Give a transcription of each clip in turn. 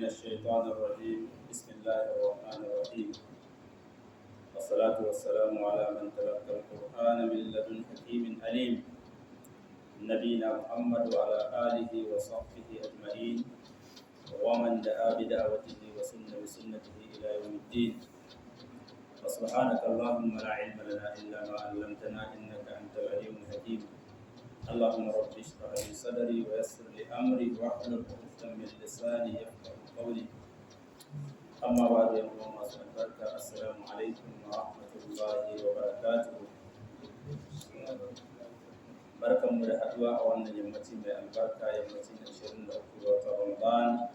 من الشيطان الرجيم. بسم الله الرحمن الرحيم، والصلاة والسلام على من تلقى القرآن من لدن حكيم عليم، نبينا محمد وعلى آله وصحبه أجمعين، ومن دعا بدعوته وسن بسنته إلى يوم الدين. وسبحانك اللهم لا علم لنا إلا ما علمتنا إنك أنت العليم الحكيم. اللهم رب اشرح لي صدري ويسر لي أمري واحلل عقدة من لساني يفقه قولي. أما بعد، يا البركة، السلام عليكم ورحمة الله وبركاته. Barkanmu da haduwa a wannan yammaci mai albarka, yammacin 23 ga watan Ramadan,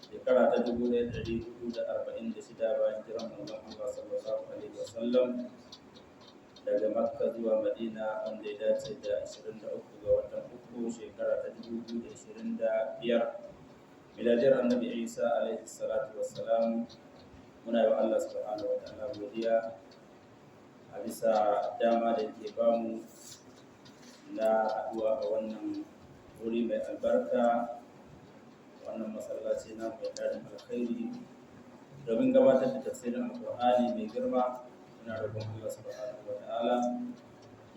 shekara ta 1446 bayan jiran manzon Allah sallallahu alaihi wasallam daga Makka zuwa Madina, wanda ya dace da 23 ga watan uku, shekara ta 2025 miladiyar Annabi Isa alaihi salatu wassalam. Muna yi wa Allah subhanahu wa ta'ala godiya a bisa dama da yake bamu na haɗuwa a wannan wuri mai albarka, wannan masallaci na mai tarin alkhairi, domin gabatar da tafsirin Alƙur'ani mai girma. Muna roƙon Allah subhanahu wa ta'ala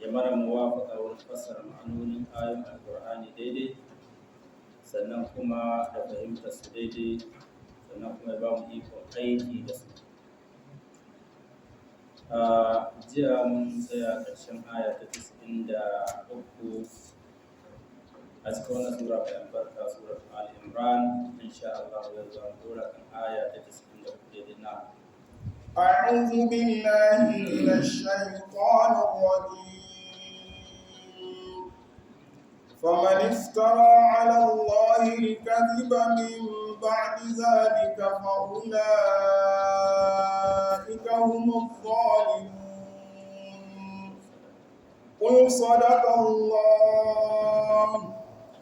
ya mana muwafaqa wurin fassara ma'anonin ayoyin Alƙur'ani daidai, sannan kuma da fahimtar su daidai, sannan kuma ya ba mu ikon aiki da su. A jiya mun tsaya ƙarshen aya ta 93 a cikin wannan sura mai albarka, Surat Ali Imran. Insha Allah yau za mu dora kan aya ta 94 daidai na. أعوذ بالله من الشيطان الرجيم. فمن افترى على الله الكذب من بعد ذلك فأولئك هم الظالمون. قل صدق الله،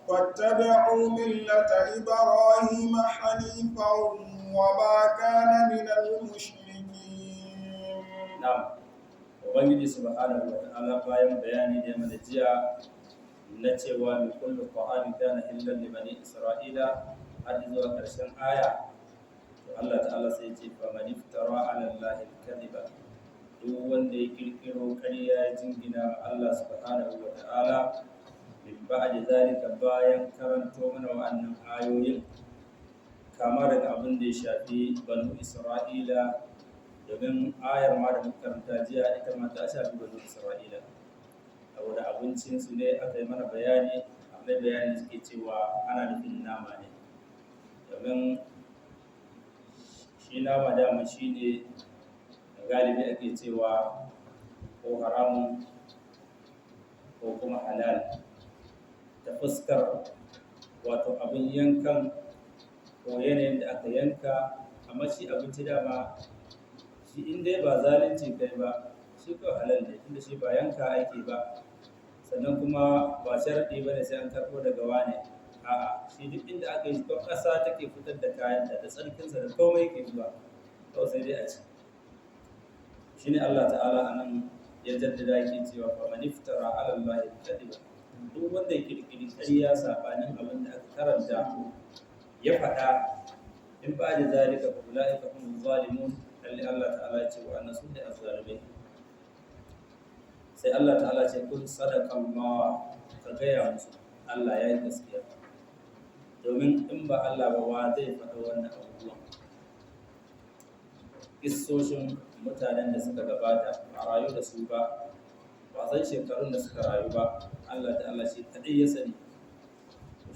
فاتبعوا ملة إبراهيم حنيفا وما كان من المشركين. Na'am, Ubangiji subhanahu wa ta'ala bayan bayani da mana jiya na cewa min kullu ta'ami kana hillan li bani Isra'ila har zuwa karshen aya, to Allah ta'ala sai ya ce: fa man iftara ala Allahi al-kadhiba, duk wanda ya kirkiro ƙarya ya jingina ma Allah subhanahu wa ta'ala, min ba'di zalika, bayan karanto mana wa'annan ayoyin, kama daga abin da ya shafi Banu Isra'ila, domin ayar ma da muka karanta jiya ita ma ta shafi Banu Isra'ila, saboda abincinsu ne aka yi mana bayani. Akwai bayani suke cewa ana nufin nama ne, domin shi nama dama shi ne galibi ake cewa ko haramun ko kuma halal, ta fuskar wato abin yankan ko yanayin da aka yanka. Amma shi abinci dama shi in dai ba zalunci kai ba, shi ko halal ne, tunda shi ba yanka ake ba, sannan kuma ba sharaɗi ba ne sai an karɓo daga wane. A'a, shi duk inda aka yi ko ƙasa take fitar da kayanta da tsarkinsa da komai ke zuwa, kawai sai dai a ci. Shi ne Allah ta'ala a nan ya jaddada yake cewa: fa man iftara ala Allahi kadiba, duk wanda ya kirkiri ƙarya sabanin abin da aka karanta ya faɗa, in ba da zalika fa ulaika hum zalimun. Lalle Allah ta'ala ya ce wa annan su ne azzalimai. Sai Allah ta'ala ce: kun sadaqa Allah, ka gaya musu Allah ya yi gaskiya. Domin in ba Allah ba, wa zai faɗa wannan abubuwan? Kissoshin mutanen da suka gabata, a rayu da su ba, ba san shekarun da suka rayu ba, Allah ta'ala shi kaɗai ya sani.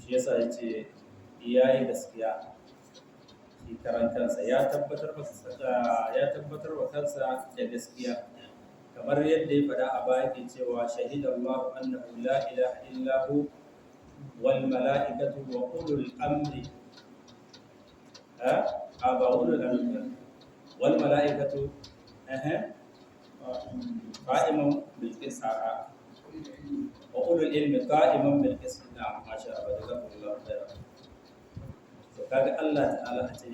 Shi yasa ya ce ya yi gaskiya. Shi karan kansa ya tabbatar wa kansa da gaskiya, kamar yadda ya faɗa a baya ke cewa: shahidallahu annahu la ilaha illa hu wal mala'ikatu wa ulul amri, ha ba ulul amri, wal mala'ikatu qa'iman bil qist, wa ulul ilmi qa'iman bil qist. Na'am, masha Allah, jazakumullahu khairan. To kaga Allah ta'ala a ce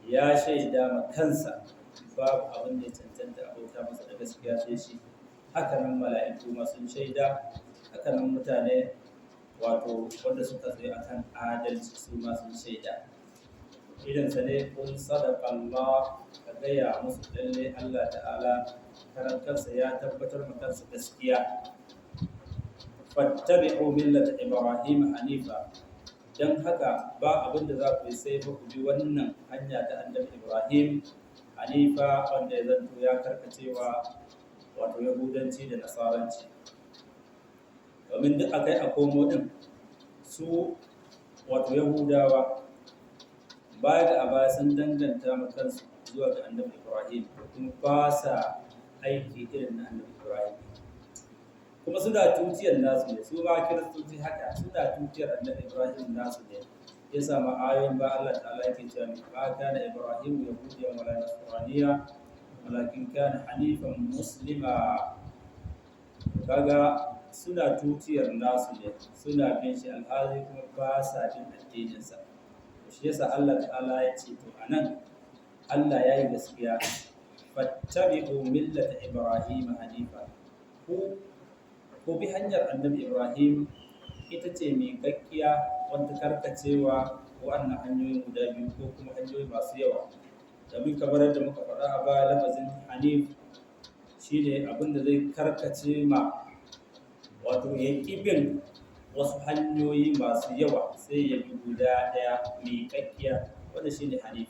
ya shaida ma kansa babu abin da ya cancanta a bauta masa da gaskiya sai shi. Haka nan mala'iku ma sun shaida, haka nan mutane Wato wanda suka tsaye akan adalci su ma sun shaida. Irinsa ne kun sadaka Allah, ka gaya musu lalle Allah ta'ala karan kansa ya tabbatar ma kansa gaskiya. Fattabi'u millata Ibrahim hanifa, dan haka ba abin da za ku yi sai fa ku bi wannan hanya ta Annabi Ibrahim hanifa, wanda ya zanto ya karkacewa wato Yahudanci da Nasaranci. Domin duk akai a komo din su wato Yahudawa baya da a baya sun danganta ma kansu zuwa ga Annabi Ibrahim, kuma ba sa aiki irin na Annabi Ibrahim, kuma suna tutiyar nasu ne. Su ma Kiristoci haka, suna tutiyar Annabi Ibrahim nasu ne. Ya samu ayoyin ba Allah ta'ala yake cewa ba kana Ibrahim yahudiyan wala nasraniya walakin kana hanifan muslima. Kaga suna tutiyar nasu ne, suna bin shi, alhali kuma ba sa bin addininsa. Shi yasa Allah ta'ala ya ce to anan Allah ya yi gaskiya, fattabi'u millata Ibrahim hanifa, ku bi hanyar Annabi Ibrahim, ita ce mai gaggiya wanda karkacewa wa'annan hanyoyin guda biyu ko kuma hanyoyi masu yawa. Domin kamar yadda muka faɗa a baya, lafazin hanif shine abin da zai karkace ma, wato ya ƙi bin wasu hanyoyi masu yawa sai ya bi guda ɗaya mai kakkiya, wanda shine hanif.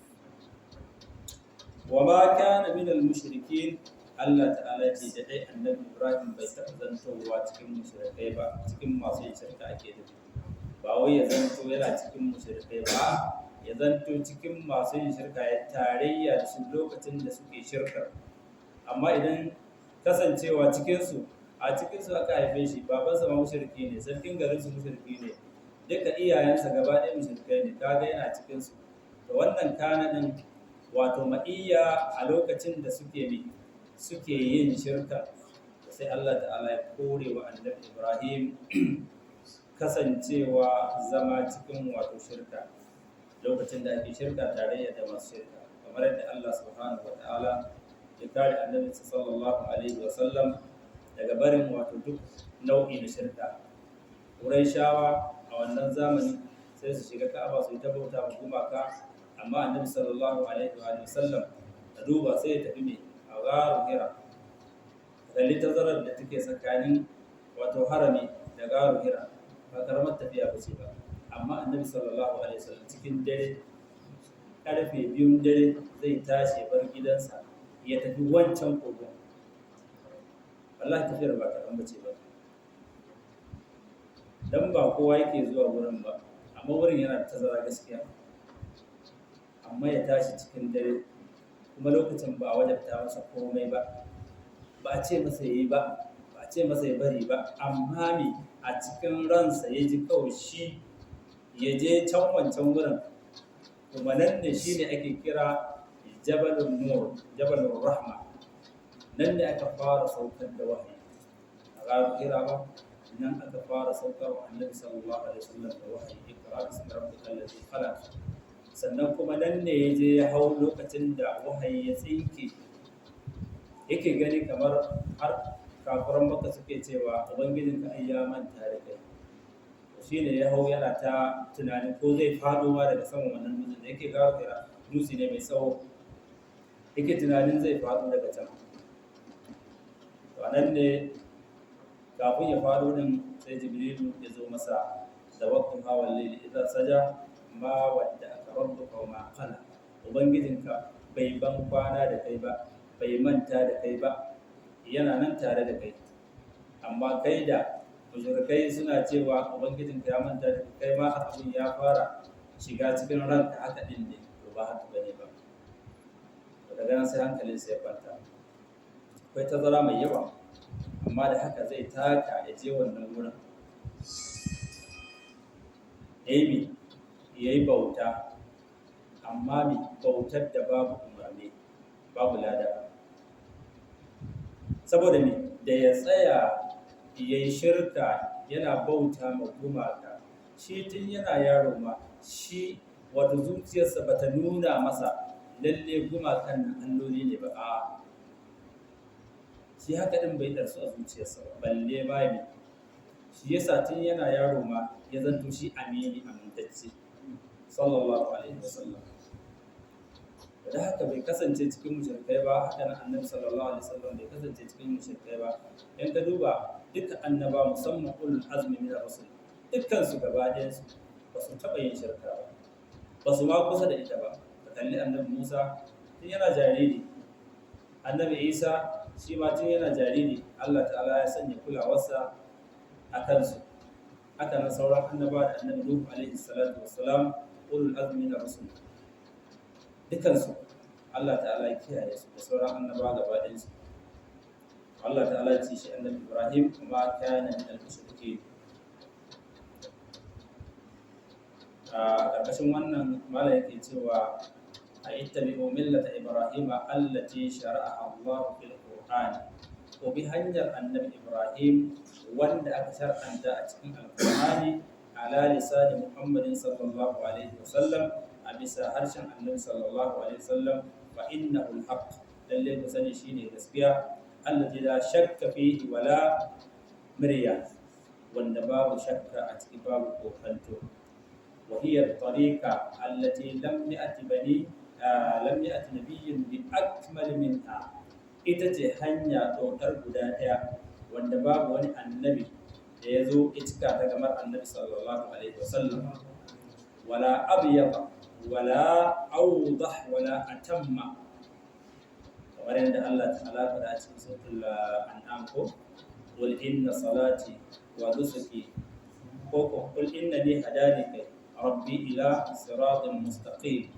Wa ma kana min al mushrikin, Allah ta'ala ce da dai Annabi Ibrahim bai taɓa zantowa cikin mushrikai ba, cikin masu yin shirka ake nufi. Ba wai ya zanto yana cikin mushrikai ba, ya zanto cikin masu yin shirka, ya tarayya da su lokacin da suke shirkar. Amma idan kasancewa cikinsu, a cikinsu aka haife shi, babansa ma mushriki ne, sarkin garinsu mushriki ne, duka iyayensa gaba ɗaya mushrikai ne, kaga yana cikinsu. To wannan kana ɗin wato ma'iyya a lokacin da suke bi suke yin shirka, sai Allah ta'ala ya kore wa Annabi Ibrahim kasancewa zama cikin wato shirka lokacin da ake shirka, tarayya da masu shirka, kamar yadda Allah subhanahu wa ta'ala ya kare Annabi sallallahu alaihi wa sallam daga barin wato duk nau'i na shirka. Qurayshawa a wannan zamani sai su shiga Ka'aba su yi ta bauta ma gumaka, amma Annabi sallallahu alaihi wa sallam da duba sai ya tafi mai a garu Hira. Kalli tazarar da take tsakanin wato harami da garu Hira, ba karamar tafiya ba ce ba. Amma Annabi sallallahu alaihi wasallam cikin dare, karfe 2n dare, zai tashi bar gidansa ya tafi wancan kogon. Wallahi tafiyar ba kaɗan ba ce ba, dan ba kowa yake zuwa wurin ba, amma wurin yana da tazara gaskiya. Amma ya tashi cikin dare, kuma lokacin ba a wajabta masa komai ba, ba a ce masa yi ba, ba a ce masa ya bari ba, amma me a cikin ransa ya ji kawai shi ya je can wancan wurin. Kuma nan ne shi ne ake kira Jabalun Nur, Jabalun Rahma. Nan ne aka fara saukar da wahayi a gharu Hira ba, nan aka fara saukar wa Annabi sallallahu alaihi wasallam da wahayi, iqra bismi rabbikal ladhi khalaq. Sannan kuma nan ne ya je ya hau lokacin da wahayi ya tsinke, yake gani kamar har kafiran Makka suke cewa ubangijinka ai ya manta da kai. Shi ne ya hau yana ta tunanin ko zai faɗo ma daga saman wannan dutsen da yake gharu Hira, dutse ne mai tsawo, yake tunanin zai faɗo daga can. To nan ne kafin ya faɗo din sai Jibrilu ya zo masa da waqtu hawal layli idza saja ma wadda aka rabbuka wa ma qala, ubangijinka bai ban kwana da kai ba, bai manta da kai ba, yana nan tare da kai. Amma kai da mushrikai suna cewa ubangijinka ya manta da kai, ma har abin ya fara shiga cikin ranka haka din ne, to ba haka bane ba. To daga nan sai hankalin sai ya kwanta. Akwai tazara mai yawa, amma da haka zai taka ya je wannan wurin, yayi yayi bauta, amma mai bautar da babu umarni, babu lada. Saboda me? Da ya tsaya ya yi shirka yana bauta ma gumaka, shi tun yana yaro ma shi wato zuciyarsa bata nuna masa lalle gumakan nan alloli ne ba, a shi haka din bai ɗarsu a zuciyarsa ba, balle ma me. Shi yasa tun yana yaro ma ya zanto shi amini amintacce sallallahu alaihi wasallam. Da haka bai kasance cikin mushrikai ba, haka nan annabi sallallahu alaihi wasallam bai kasance cikin mushrikai ba. In ka duba duka annaba, musamman ulul azmi min ar-rusul, dukkan su gaba ɗayan su ba su taɓa yin shirka ba, ba su ma kusa da ita ba. Ka kalli annabi Musa tun yana jariri, annabi Isa shi ma tun yana jariri, Allah ta'ala ya sanya kulawarsa a kansu. Haka nan sauran annaba da annabi Nuhu alaihi salatu wassalam, ulul azmi min ar-rusul, dukansu Allah ta'ala ya kiyaye su da sauran annaba gaba ɗayansu. Allah ta'ala ya ce shi annabi Ibrahim ma kana min al-mushrikeen. A ƙarƙashin wannan mala yake cewa a ittabi'u millata Ibrahim allati shara'aha Allah fil Qur'an, ko bi hanyar annabi Ibrahim wanda aka shar'anta a cikin Alqur'ani, ala lisani Muhammadin sallallahu alaihi wasallam, a bisa harshen annabi sallallahu alaihi wasallam. Fa innahu alhaq, lalle ku sani shine gaskiya, allati la shakka fihi wala mirya, wanda babu shakka a ciki, babu kokanto. Wa hiya tariqa allati lam ya'ti bani lam ya'ti nabiyyun bi akmal minha, ita ce hanya tsotar guda ɗaya wanda babu wani annabi da ya zo ya cika ta kamar annabi sallallahu alaihi wasallam, wala abyad wala awdah wala atamma, kamar yadda Allah ta'ala faɗa a cikin suratul an'am ko qul inna salati wa nusuki, ko qul innani hadani kai rabbi ila siratin mustaqim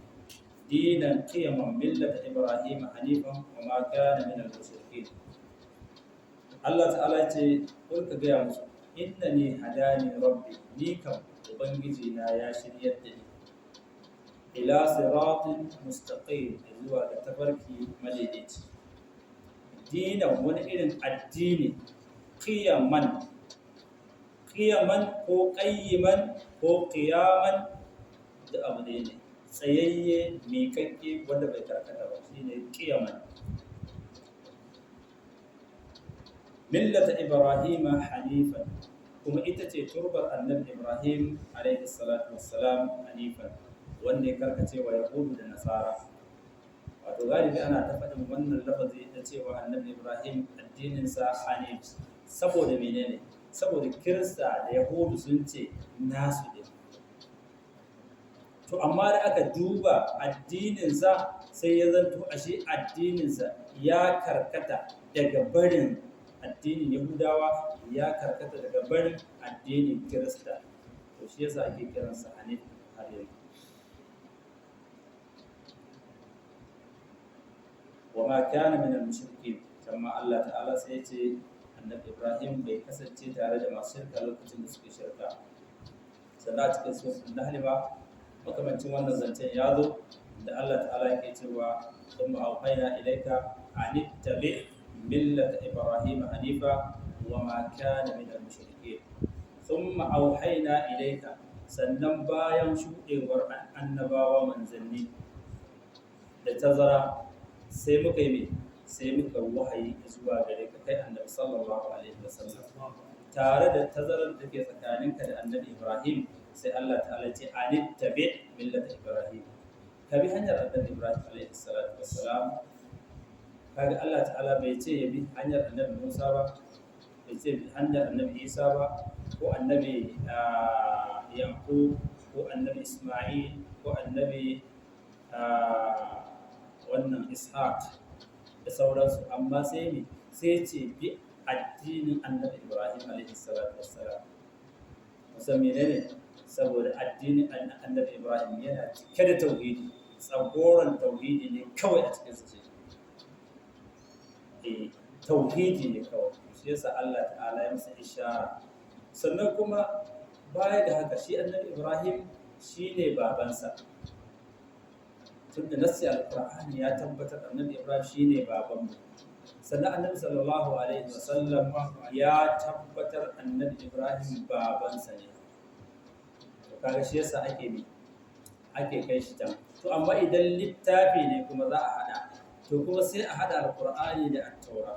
dinan qiyaman millata ibrahim hanifan wa ma kana min al-mushrikeen. Allah ta'ala ce kul, ka gaya musu, innani hadani rabbi, ni kam ubangiji na ya shiryar da ni, ila siratin mustaqim, zuwa ga tafarki madaidaici, dinan, wani irin addini, qiyaman, qiyaman ko qayyiman ko qiyaman da abu ne tsayayye, miƙaƙƙe, wanda bai karkata ba, shine qiyaman. Millata ibrahima hanifan, kuma ita ce turbar annabi Ibrahim alaihi salatu wassalam, hanifan, wanda ya karkace wa yahudu da nasara. Wato galibi ana ta faɗin wannan lafazi na cewa annabi Ibrahim addininsa hanif, saboda menene? Saboda kirista da yahudu sun ce nasu ne. To amma da aka duba addininsa sai ya zanto ashe addininsa ya karkata daga barin addinin yahudawa, ya karkata daga barin addinin kirista. To shi yasa ake kiransa hanif har yanzu. Wa ma kana min al-mushrikin, kama Allah ta'ala sai ya ce annabi Ibrahim bai kasance tare da masu shirka lokacin da suke shirka. Sannan a cikin suratul Nahl ba makamancin wannan zancen ya zo, da Allah ta'ala yake cewa thumma awhayna ilayka an ittabi millata Ibrahim hanifa wa ma kana min al-mushrikeen. Thumma awhayna ilayka, sannan bayan shuɗewar annabawa manzanni da tazara, sai muka yi sai muka wahayi zuwa gare ka, kai annabi sallallahu alaihi wasallam, tare da tazarar da ke tsakaninka da annabi Ibrahim. Sai Allah ta'ala ce anittabi millata Ibrahim, ka bi hanyar annabi Ibrahim alaihi salatu wassalam. Kaga Allah ta'ala bai ce ya bi hanyar annabi Musa ba, bai ce bi hanyar annabi Isa ba, ko annabi Yaqub, ko annabi Isma'il, ko annabi wannan Ishaq da sauransu, amma sai ne sai ce bi addinin annabi Ibrahim alaihi salatu wassalam. Musan menene? Saboda addinin annabi Ibrahim yana cike da tauhidi, tsagoran tauhidi ne kawai a cikin sa. Eh, tauhidi ne kawai, shi yasa Allah ta'ala ya masa ishara. Sannan kuma baya da haka, shi annabi Ibrahim shine babansa, tunda nassi alqur'ani ya tabbatar annabi Ibrahim shine babanmu. Sannan annabi sallallahu alaihi wasallam ya tabbatar annabi Ibrahim babansa ne. To kaga shi yasa ake bi ake kai shi can. To amma idan littafi ne kuma za a hada, to kuma sai a hada alqur'ani da at-taura.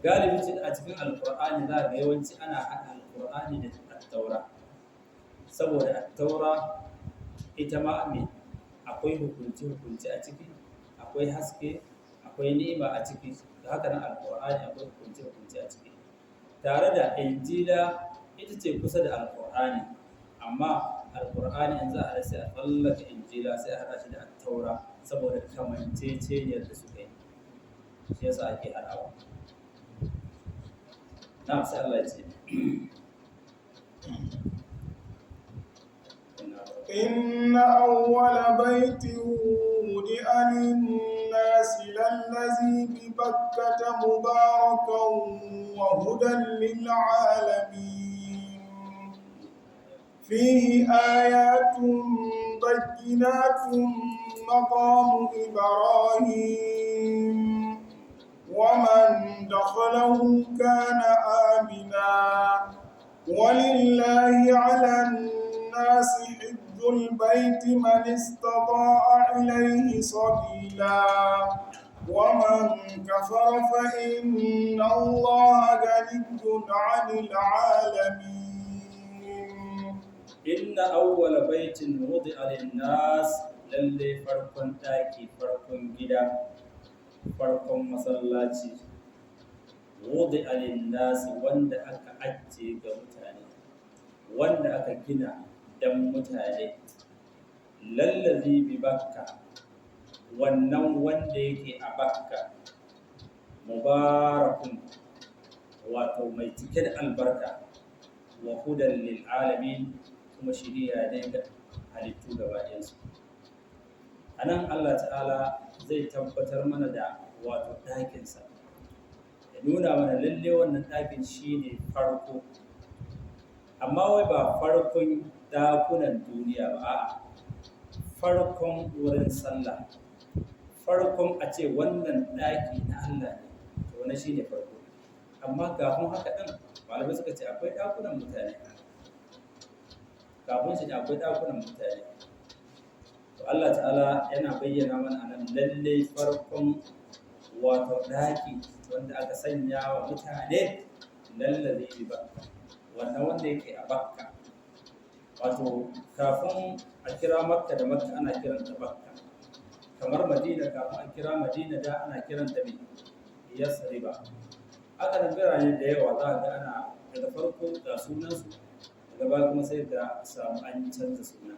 Galibi a cikin Alkur'ani za ga yawanci ana haɗa Alkur'ani da Attaura, saboda Attaura ita ma me akwai hukunce-hukunce a ciki, akwai haske, akwai ni'ima a ciki. Da haka nan Alkur'ani akwai hukunce-hukunce a ciki. Tare da Injila ita ce kusa da Alkur'ani, amma Alkur'ani in za a sai a tsallaka Injila sai a haɗa shi da Attaura saboda kamanceceniyar da suka yi, shi yasa ake haɗawa. Na'am, sai Allah ya ce إن أول بيت وضع للناس للذي ببكة مباركا وهدى للعالمين فيه آيات بينات مقام إبراهيم ومن دخله كان آمنا ولله على الناس حج البيت من استطاع إليه سبيلا ومن كفر فإن الله غني عن العالمين. Inna awwala baitin wudi'a lin-nas, lalle farkon daki, farkon gida, farkon masallaci, wudi'a lin-nas, wanda aka ajiye ga mutane, wanda aka gina dan mutane, lallazi bi Bakka, wannan wanda yake a Bakka, mubarakun, wato mai cike da albarka, wa hudan lil alamin, kuma shiriya ne ga halittu gaba ɗayansu. A nan Allah ta'ala zai tabbatar mana da wato ɗakinsa, ya nuna mana lalle wannan ɗakin shine farko, amma wai ba farkon ɗakunan duniya ba, a'a, farkon wurin sallah, farkon a ce wannan ɗaki na Allah ne, to wannan shine farko. Amma kafin haka ɗin malamai suka ce akwai ɗakunan mutane, kafin shi ne akwai ɗakunan mutane. To Allah ta'ala yana bayyana mana anan lalle farkon wato ɗaki wanda aka sanya wa mutane, lallazi bi Bakka, wannan wanda yake a Bakka. Wato kafin a kira Makka da Makka ana kiranta Bakka, kamar Madina kafin a kira Madina da ana kiranta me Yasriba. Haka nan birane da yawa za a ga ana daga farko ga sunansu, daga baya kuma sai ga samu an canza suna.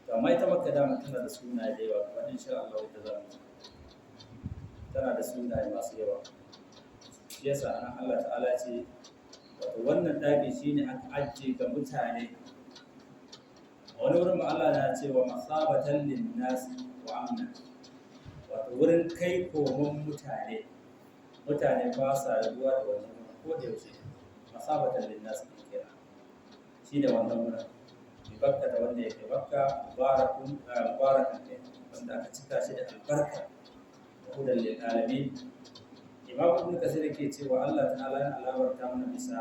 To amma ita Makka dama tana da sunaye da yawa, kuma insha Allah ita za mu tana da sunaye masu yawa. Shi yasa anan Allah ta'ala ce wato wannan ɗaki shine aka ajiye ga mutane. A wani wurin Allah na cewa masabatan linnas wa amna, wato wurin kai komon mutane, mutane ba sa rabuwa da wannan wurin ko da yaushe. Masabatan linnas ne kira shi da wannan wurin bi Bakka, da wanda yake Bakka, mubarakun, mubarakan ne wanda aka cika shi da albarka, hudan lil alamin. Imam Ibn Kasir yake cewa Allah ta'ala yana alabarta mana bisa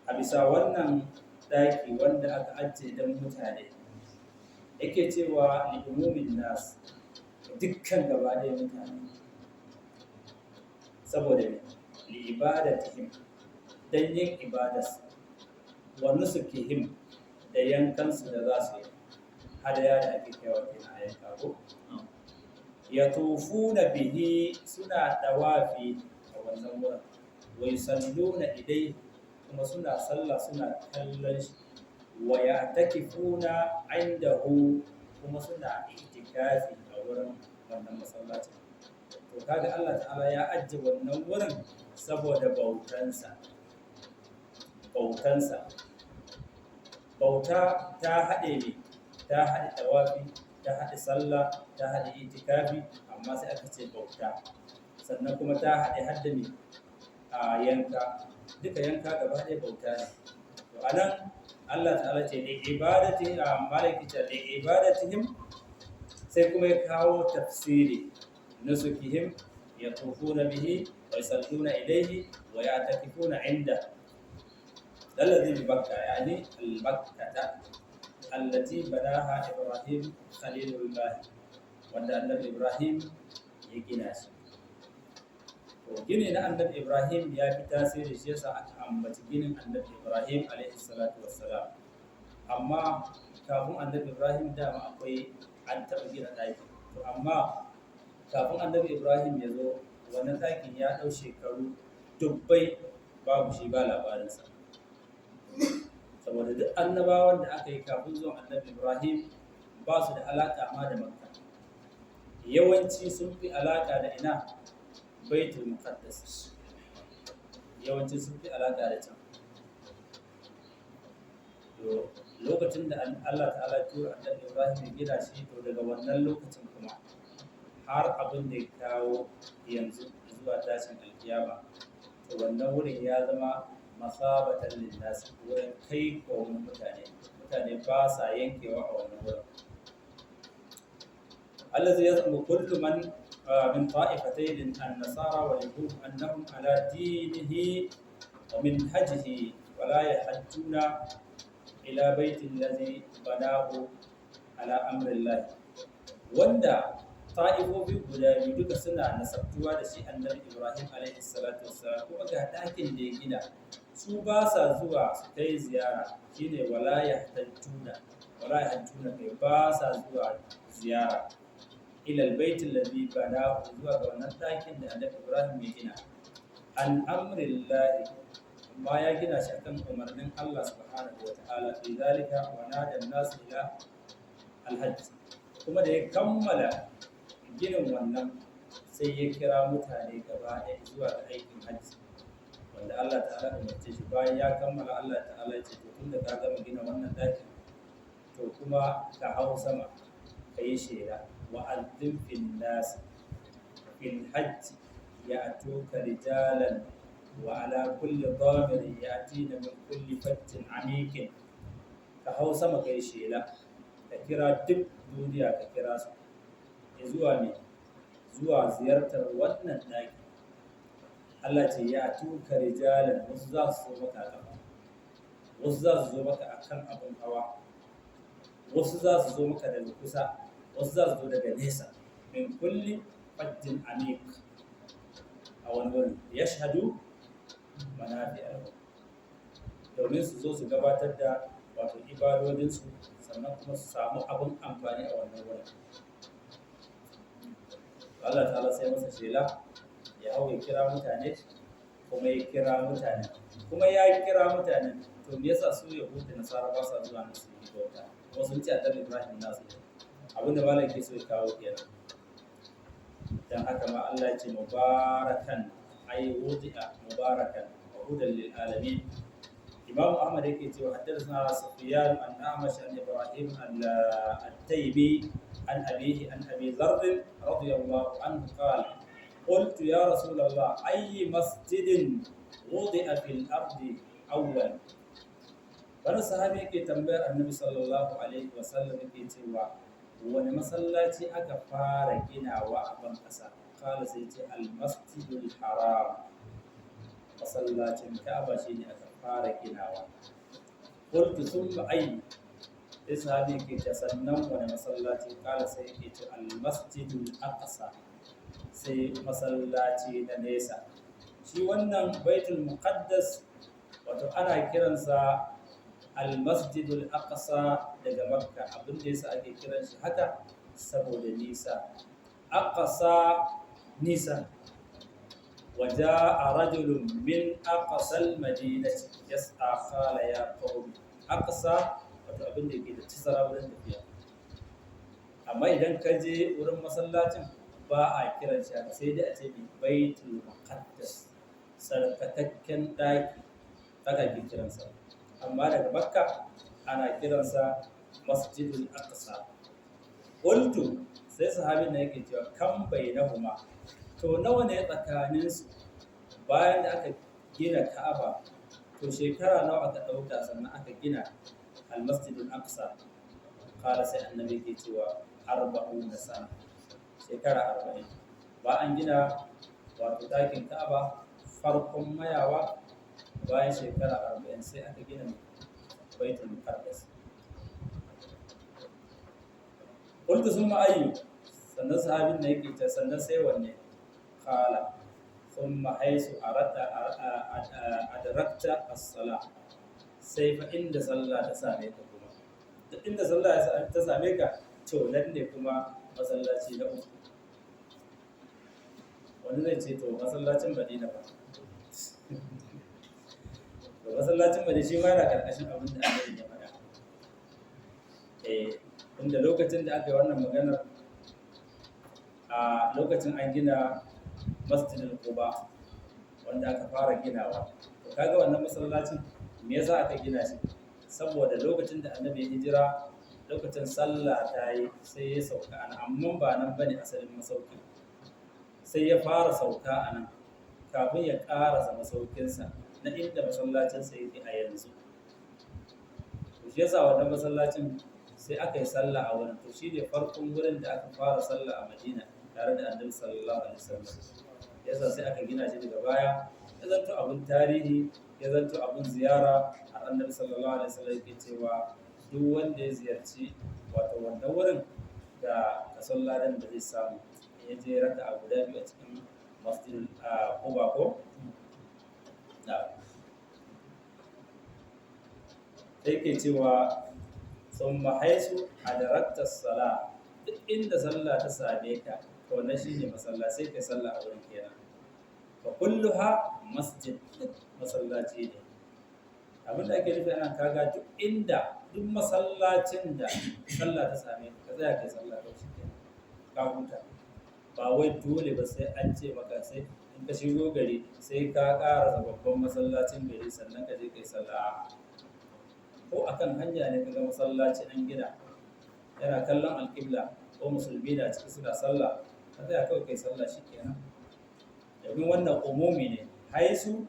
a bisa wannan daki wanda aka ajiye don mutane, yake cewa li umumin nas, dukkan gaba ɗaya mutane, saboda me? Li ibadatihim, dan yin ibadas, wa nusukihim, da yankansu da za su yi hadaya da ake kaiwa kenan a yanka ko. Yatufuna bihi, suna dawafi a wannan wurin, wa yusalluna ilai, kuma suna sallah suna kallon shi, wa ya'takifuna indahu, kuma suna itikafi a wurin wannan masallacin. To kaga Allah ta'ala ya ajiye wannan wurin saboda bautansa. Bautansa. Bauta ta haɗe ne, ta haɗe tawafi, ta haɗe sallah, ta haɗe itikafi, amma sai aka ce bauta. Sannan kuma ta haɗe hadda ne a yanka, duka yanka gaba ɗaya bauta ne. To anan Allah ta'ala ce li ibadati, a malaki ce li ibadatihim, sai kuma ya kawo tafsiri nusukihim yatufuna bihi wa yusalluna ilayhi wa ya'takifuna inda alladhi bi Bakka, yani al-Bakkata allati banaha Ibrahim khalilullah. Wanda Annabi Ibrahim ya gina shi. To gini na Annabi Ibrahim ya fi tasiri, shi yasa aka ambaci ginin Annabi Ibrahim alaihi salatu wassalam. Amma kafin Annabi Ibrahim dama akwai, an taɓa gina ɗaki. To amma kafin Annabi Ibrahim ya zo, wannan ɗakin ya ɗau shekaru dubbai babu shi, ba labarinsa, saboda duk annabawan da aka yi kafin zuwan Annabi Ibrahim ba su da alaƙa ma da Makka. Yawanci sun fi alaƙa da ina? Baitul Muqaddas. Yawanci sun fi alaƙa da can. To lokacin da Allah ta'ala ya tura Annabi Ibrahim ya gina shi, to daga wannan lokacin kuma har abin da ya kawo yanzu zuwa tashin alkiyama, to wannan wurin ya zama masabatan linnas, wurin kai komin mutane. Mutane ba sa yankewa a wannan wurin. الذي يزعم كل من طائفتين النصارى واليهود أنهم على دينه ومنهجه ولا يحجون إلى بيت الذي بناه على أمر الله. Wanda ta'ifofi guda biyu duka suna nasabtuwa da shi Annabi Ibrahim alaihi salatu wassalam, kuma ga ɗakin da ya gina, su ba sa zuwa su kai ziyara. Shine wala yahtajjuna, wala yahajjuna, kai ba sa zuwa ziyara, ila albayt alladhi banahu, zuwa ga wannan ɗakin da Annabi Ibrahim ya gina, an amrillahi, amma ya gina shi akan umarnin Allah subhanahu wa ta'ala, fi zalika wa nada an-nas ila al-hajj. Kuma da ya kammala ginin wannan, sai ya kira mutane gaba ɗaya zuwa ga aikin hajji wanda Allah ta'ala umarce shi. Bayan ya kammala, Allah ta'ala ya ce, to tunda ka gama gina wannan ɗakin, to kuma ka hau sama ka yi shela, wa azzin fil nas fil hajj ya'tuka rijalan wa ala kulli dhamirin ya'tina min kulli fajjin amikin. Ka hau sama ka yi shela, ka kira duk duniya, ka kira su zuwa me? Zuwa ziyartar wannan ɗaki. Allah ce ya tuka rijalan, wasu za su zo maka a ƙafa, wasu za su zo maka a kan abin hawa, wasu za su zo maka daga kusa, wasu za su zo daga nesa, min kulli fajjin amik. A wani wurin yashhadu manafi'ahu, domin su zo su gabatar da wato ibadodinsu, sannan kuma su samu abin amfani a wannan wurin. Allah ta'ala sai masa shela ya hau ya kira mutane, kuma ya kira mutane, kuma ya kira mutane. To me yasa su Yahudu da Nasara ba sa zuwa nan su yi bauta, kuma sun ce Annabi Ibrahim nasu ne? Abinda malam ke so ya kawo kenan. Dan haka ma Allah ya ce mubarakan, ay wudi'a mubarakan wa hudan lil alamin. Imam Ahmad yake cewa haddathana Sufyan an Amash an Ibrahim al-Taymi an abihi an Abi Dharr radiyallahu anhu qala: قلت يا رسول الله، أي مسجد وضع في الأرض أول؟ Wani sahabi yake tambayar Annabi sallallahu alaihi wasallam, yake cewa wani masallaci aka fara ginawa a ban ƙasa? Kala, sai ce al-masjidul haram, masallacin Ka'aba shine aka fara ginawa. Qultu thumma ay? Sai sahabi yake ce sannan wani masallaci? Kala, sai yake ce al-masjidul aqsa, sai masallaci na nesa. Shi wannan Baitul Muqaddas, wato ana kiransa al-masjidul aqsa daga Makka. Abin da yasa ake kiran shi haka saboda nisa. Aqsa, nisa. وجاء رجل من أقصى المدينة يسعى قال يا قوم. أقصى wato abin da ke da tazara wurin tafiya. Amma idan ka je wurin masallacin, ba a kiran shi haka, sai dai a ce mai Baitul Muqaddas, sarkakakken ɗaki, haka ke kiransa. Amma daga Makka ana kiransa Masjidul Aqsa. Qultu, sai sahabin na yake cewa kam bainahuma, to nawa ne tsakanin su? Bayan da aka gina Ka'aba, to shekara nawa aka ɗauka sannan aka gina al-Masjidul Aqsa? Kala, sai Annabi ke cewa 40 sana, shekara 40. Ba an gina wato ɗakin Ka'aba farkon mayawa, bayan shekara 40 sai aka gina Baitul Muqaddas. Qultu thumma ayyu? Sannan sahabin da yake ta, sannan sai wanne? Qala thumma haisu arada adrakta as-sala, sai fa inda sallah ta same ka kuma. Duk inda sallah ta same ka, to nan ne kuma masallaci na uku. Wani zai ce to masallacin Madina ba. To masallacin Madina shi ma yana karkashin abin da Annabi ya faɗa. Inda lokacin da aka yi wannan maganar, a lokacin an gina Masjidil Quba wanda aka fara ginawa. To kaga wannan masallacin me yasa aka gina shi? Saboda lokacin da Annabi ya hijira, lokacin sallah ta yi sai ya sauka a nan, amma ba nan bane asalin masaukin. Sai ya fara sauka a nan kafin ya ƙarasa masaukinsa na inda masallacinsa yake a yanzu. To shi yasa wannan masallacin sai aka yi sallah a wurin. To shi ne farkon wurin da aka fara sallah a Madina tare da Annabi sallallahu alaihi wasallam. Yasa sai aka gina shi daga baya, ya zanto abun tarihi, ya zanto abun ziyara. Har Annabi sallallahu alaihi wasallam yake cewa duk wanda ya ziyarci wato wannan wurin ga kason ladan da zai samu in ya je raka'a guda biyu a cikin Masjidil Quba ko? Na. Sai ke cewa thumma haisu adrakta as-sala, duk inda sallah ta same ka, to wannan shine masallaci, sai kai sallah a wurin kenan. Fa kulluha masjid, duk masallaci ne. Abin da ake nufi anan, kaga duk inda, duk masallacin da sallah ta same ka, ka tsaya kai sallah kawai shikenan, ka huta. Ba wai dole ba sai an ce maka sai in ka shigo gari sai ka ƙarasa babban masallacin gari sannan ka je kai sallah. Ko akan hanya ne kaga masallaci an gina yana kallon alƙibla ko musulmi na ciki suna sallah, ka tsaya kawai kai sallah shikenan. Domin wannan umumi ne, haisu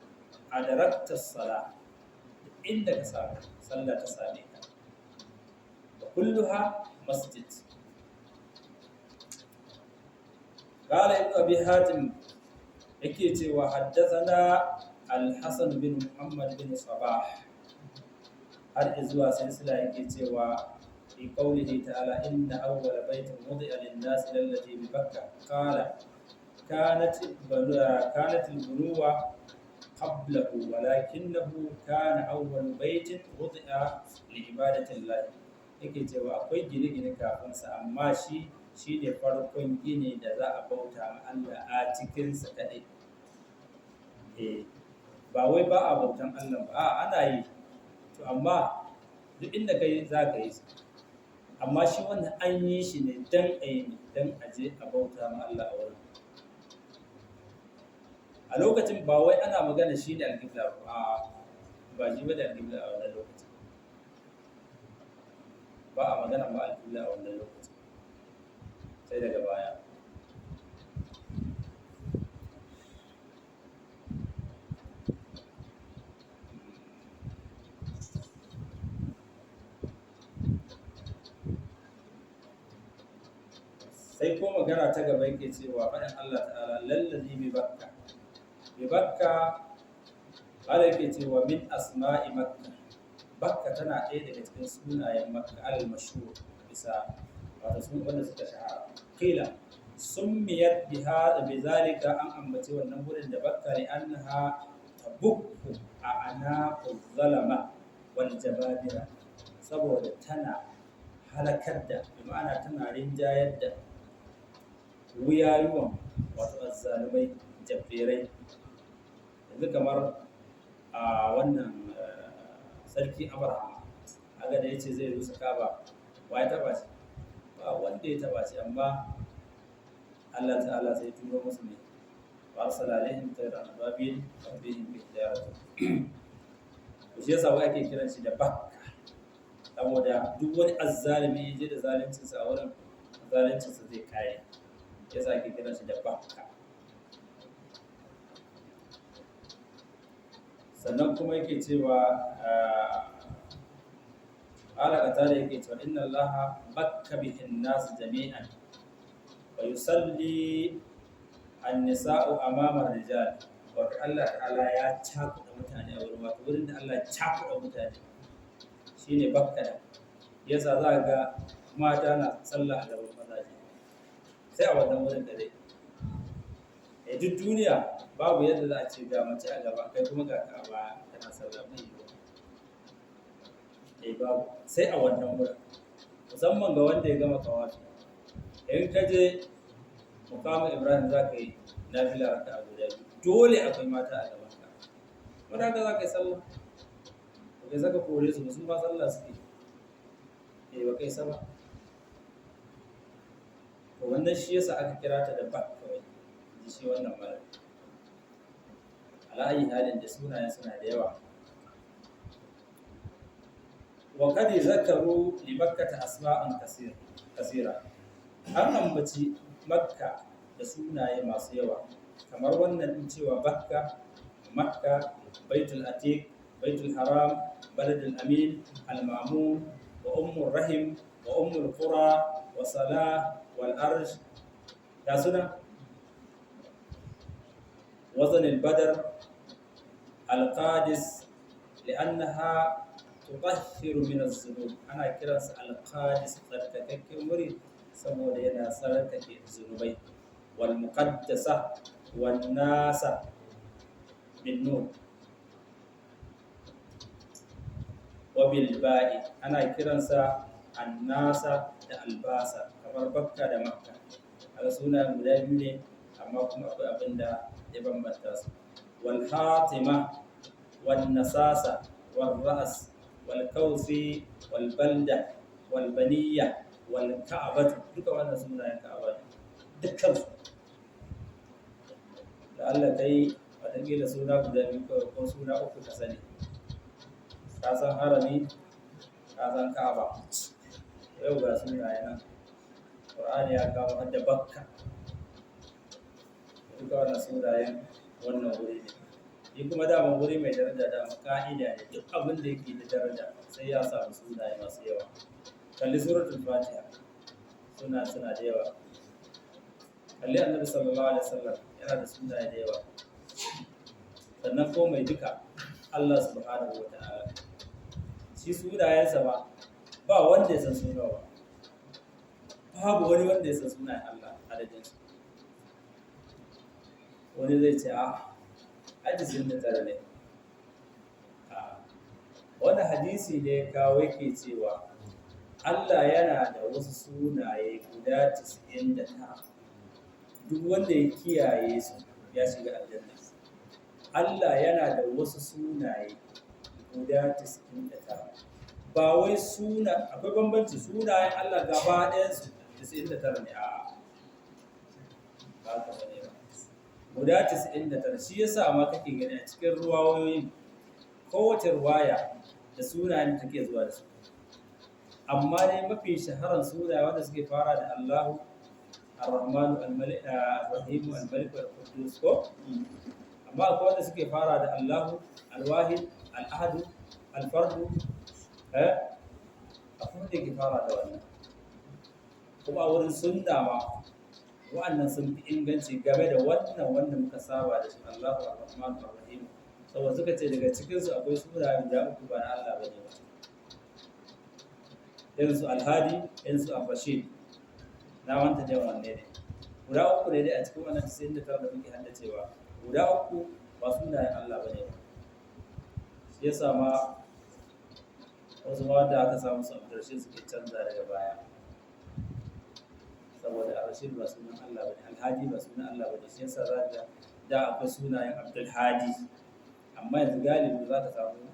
adrakta sala, inda ka samu sallah ta same ka. Wa kulluha masjid. Qala Ibn Abi Hatim yake cewa haddathana Al-Hasan bin Muhammad bin Sabah, har zuwa silsila yake cewa fi qawlihi ta'ala inna awwala baitin wudi'a lin-nasi lalladhi bi Bakka qala kanat kanat al-bunuwa qablahu walakinahu kana awwal baitin wudi'a li ibadati Allah. Yake cewa akwai gine-gine kafin sa, amma shi shine farkon gini da za a bauta ma Allah a cikin sa kadai. Ba wai ba a bautan Allah ba, a'a ana yi. To amma duk inda kai za ka yi su. Amma shi wannan an yi shi ne dan a yi, dan a je a bauta ma Allah a wurin. A lokacin ba wai ana magana shi ne alƙibla ba, a'a ba shi ba da alƙibla a wannan lokacin. Ba a magana ba alƙibla a wannan lokacin. Sai daga baya. Sai ko magana ta gaba yake cewa faɗin Allah ta'ala lallazi bi Bakka. Bi Bakka, Allah yake cewa min asma'i Makka. Bakka tana ɗaya daga cikin sunayen Makka al-mashhur, bisa wato sun wanda suka shahara. Qila summiyat biha bi zalika, an ambaci wannan wurin da Bakka li annaha tabukku a anaqu zalama wal jababira, saboda tana halakar da, bi ma'ana tana rinjayar da wuyayuwan wato azzalumai jabberai. Yanzu kamar a wannan sarki Abraham, aga da yace zai rusa Kaaba, wa ya taba shi? Ba wanda ya taba shi, amma Allah ta'ala sai turo musu ne wa arsala alaihim tayran ababil rabbihim bi hijaratin. To shi yasa wai ake kiran shi da Bakka, saboda duk wani azzalumi ya je da zaluncinsa a wurin, zaluncinsa zai kare. Yasa ake kiran shi da Bakka. Sannan kuma yake cewa alaƙa da yake cewa inna Allaha bakka bihin nasu jami'an wa yusalli an-nisa'u amama rijal. Wato Allah ta'ala ya cakuɗa mutane a wurin, wato wurin da Allah ya cakuɗa mutane shine Bakka da. Yasa za ga mata na sallah a gaban mazaje. Sai a wannan wurin da dai a duk duniya babu yadda za a ce ga mace a gaba kai kuma ga ka a baya kana sallah, bai yiwuwa. Eh, babu, sai a wannan wurin, musamman ga wanda ya gama tawafi. In ka je mukamin Ibrahim za ka yi nafila raka'a guda biyu, dole akwai mata a gaban ka. Wanda haka za ka yi sallah, ba kai saka kore su ba, su ma sallah suke. Eh, ba kai sama. To wannan shi yasa aka kira ta da bak kawai, ji shi wannan malam. Ala ayi halin da sunayen suna da yawa. Wa qad zakaru li Makkah asma'an kasira. An ambaci Makka da sunaye masu yawa, kamar wannan din cewa Bakka, Makka, Baitul Atiq, Baitul Haram, Baladul Amin, Al-Mamun, wa Ummur Rahim, wa Ummul Qura, wa Salah, wal Arsh, ga suna Wazan al-Badr, Al-Qadis, li'annaha tutahhiru min az-zunub. Ana kiransa Al-Qadis, tsarkakakken wuri, saboda yana tsarkake zunubai. Wal muqaddasa, wan nasa bin nun wa bil ba'i. Ana kiransa annasa da albasa, kamar Bakka da Makka. Kaga sunayen guda biyu ne, amma kuma akwai abin da ya bambanta su. Wal hatima, wan nasasa, wal ra'as, wal kausi, wal balda, wal baniya, wal ka'abatu. Duka wannan sunayen Ka'aba ne dukkan su. Da Allah kai wataƙila suna guda biyu kawai ko suna uku ka sani. Ka san harami, ka san Ka'aba. Yau ga sunaye nan Qur'ani ya kawo har da Bakka. Duka wannan sunayen wannan wuri ne. Shi kuma dama wuri mai daraja, dama ka'ida ne, duk abin da yake da daraja sai ya samu sunaye masu yawa. Kalli Suratul Fatiha, suna da yawa. Kalli Annabi sallallahu alaihi wasallam, yana da sunaye da yawa. Sannan ko mai duka, Allah subhanahu wa ta'ala, shi sunayensa ba ba wanda ya san sunawa ba, babu wani wanda ya san sunayen Allah adadin su. Wani zai ce a hadisin da tare ne. A wani hadisi ne kawo yake cewa Allah yana da wasu sunaye guda 99, duk wanda ya kiyaye su ya shiga aljanna. Allah yana da wasu sunaye guda 99. Ba wai suna, akwai bambanci, sunayen Allah gaba ɗayansu 99 ne, a ba ka bane ba, guda 99. Shi yasa ma kake gani a cikin ruwayoyin, kowace ruwaya da sunayen da take zuwa da su. Amma dai mafi shaharan sunaye wanda suke fara da Allahu, Ar-Rahmanu, Al-Malik, Ar-Rahim, Al-Malik, Al-Quddus, ko? Amma akwai wanda suke fara da Allahu, Al-Wahid, Al-Ahad, Al-Fardu, eh? Akwai wanda yake fara da wannan. Kuma a wurin sunna ma wa'annan sun fi inganci game da wannan wanda muka saba da shi, Allahu, Ar-Rahman, Ar-Rahim. Saboda suka ce daga cikinsu akwai sunaye guda uku ba na Allah bane ba. Irin su Alhadi, irin su Al-Rashid. Na wanta da wanne ne. Guda uku ne dai a cikin wannan 99 da muke haddacewa. Guda uku ba sunayen Allah bane ba. Shi yasa ma wasu ma wanda aka samu su Abdurrashid suke canza daga baya. Saboda Al-Rashid ba sunan Allah bane, Alhadi ba sunan Allah bane. Shi yasa za ka da akwai sunayen Abdulhadi. Amma yanzu galibi za ka samu,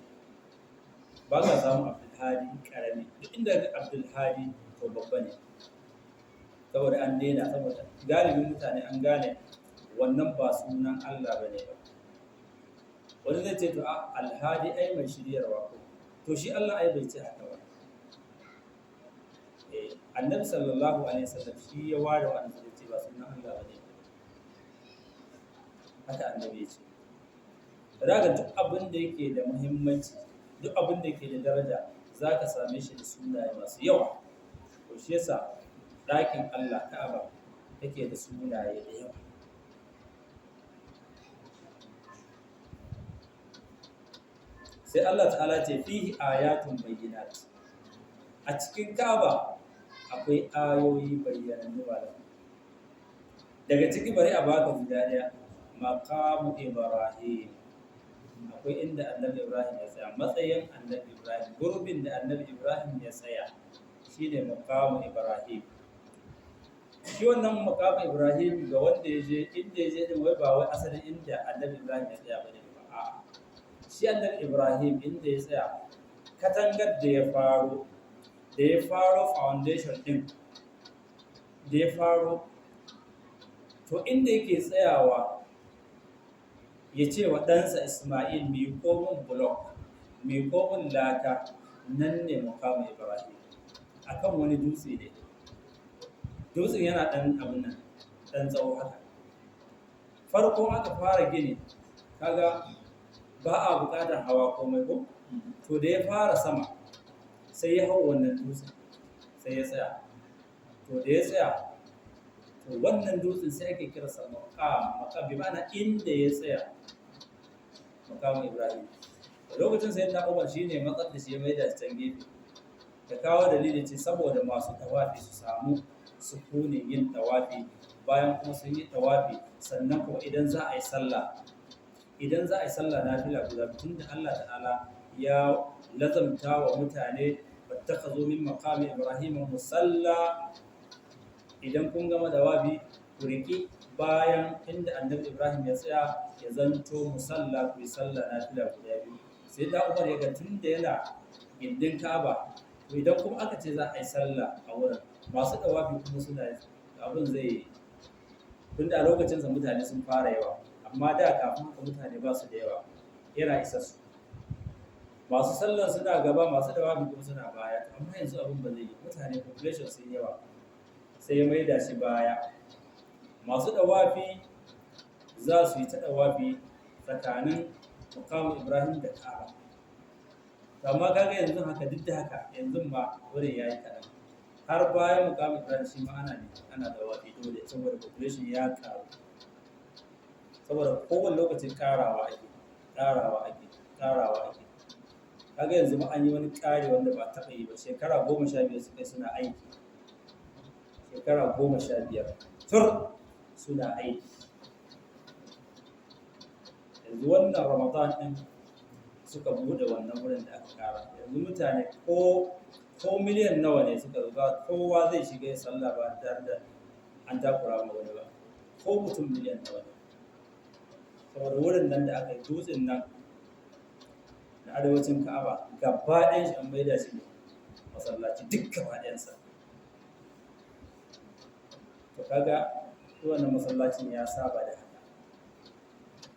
ba ka samu Abdulhadi karami. Duk inda ka Abdulhadi to babba ne. Saboda an daina, saboda galibin mutane an gane wannan ba sunan Allah bane ba. Wani zai ce to a Alhadi ai mai shiryarwa ko. To shi Allah ai bai ce haka ba. Annabi sallallahu alaihi wasallam shi ya ware wannan sai ce ba sunan Allah bane. Haka Annabi ya ce. Daga duk abin da yake da muhimmanci, duk abin da yake da daraja, za ka same shi da sunaye masu yawa. To shi yasa ɗakin Allah Ka'aba yake da sunaye da yawa. Sai Allah ta'ala ce fihi ayatun bayyinat. A cikin Ka'aba akwai ayoyi bayyanannu ba. Daga ciki bari a baka guda ɗaya, maqamu Ibrahim. Akwai inda Annabi Ibrahim ya tsaya, matsayin Annabi Ibrahim, gurbin da Annabi Ibrahim ya tsaya shine maqamu Ibrahim. Shi wannan maqamu Ibrahim ga wanda ya je inda ya je din, wai ba wai asalin inda Annabi Ibrahim ya tsaya bane ba, a'a. Shi Annabi Ibrahim inda ya tsaya, katangar da ya faro, da ya faro foundation din da ya faro, to inda yake tsayawa ya ce wa ɗansa Ismail, miƙo min block, miƙo min laka, nan ne makamu Ibrahim. Akan wani dutse ne, dutsen yana ɗan abin nan, ɗan tsawo haka. Farko aka fara gini, kaga ba a buƙatar hawa komai ko? To da ya fara sama sai ya hau wannan dutsen, sai ya tsaya. To da ya tsaya, to wannan dutsen sai ake kiransa maqam, maqam bi ma'ana inda ya tsaya, maqam Ibrahim. Lokacin sai na Umar shine matsar da shi ya maida shi can gefe, da kawo dalili ce saboda masu tawafi su samu sukunin yin tawafi, bayan kuma sun yi tawafi sannan kuma idan za a yi sallah, idan za a yi sallah nafila guda, tunda Allah ta'ala ya lazamta wa mutane wattakhazu min maqami Ibrahim musalla, idan kun gama dawabi ku riki bayan inda Annabi Ibrahim ya tsaya ya zanto musalla, ku yi sallah nafila guda biyu. Sai da Umar ya ga tunda yana gindin Ka'aba, to idan kuma aka ce za a yi sallah a wurin masu dawabi kuma suna abin zai, tunda a lokacin sa mutane sun fara yawa, amma da kafin haka mutane ba su da yawa, yana isa su. Masu sallan suna gaba, masu dawabi kuma suna baya. Amma yanzu abin ba zai yi, mutane population sun yawa, sai ya maida shi baya. Masu dawafi za su yi ta dawafi tsakanin makamu Ibrahim da Ka'aba. Amma kaga yanzu haka, duk da haka yanzu ma wurin yayi kaɗan. Har bayan makamu Ibrahim shi ma ana ne ana dawafi dole, saboda population ya karu. Saboda kowane lokacin karawa ake, karawa ake, karawa ake. Kaga yanzu ma an yi wani ƙari wanda ba taɓa yi ba, shekara 15 suka suna aiki. Shekara 15 tur suna aiki. Yanzu wannan Ramadan ɗin suka buɗe wannan wurin da aka ƙara. Yanzu mutane ko miliyan nawa ne suka zo, kowa zai shiga ya sallah ba tare da an takura ma wani ba. Ko mutum miliyan nawa ne. Saboda wurin nan da aka yi dutsen nan na arewacin Ka'aba gaba ɗayan shi an maida shi ne masallaci duk gaba ɗayansa. To kaga wannan masallacin ya saba da haka.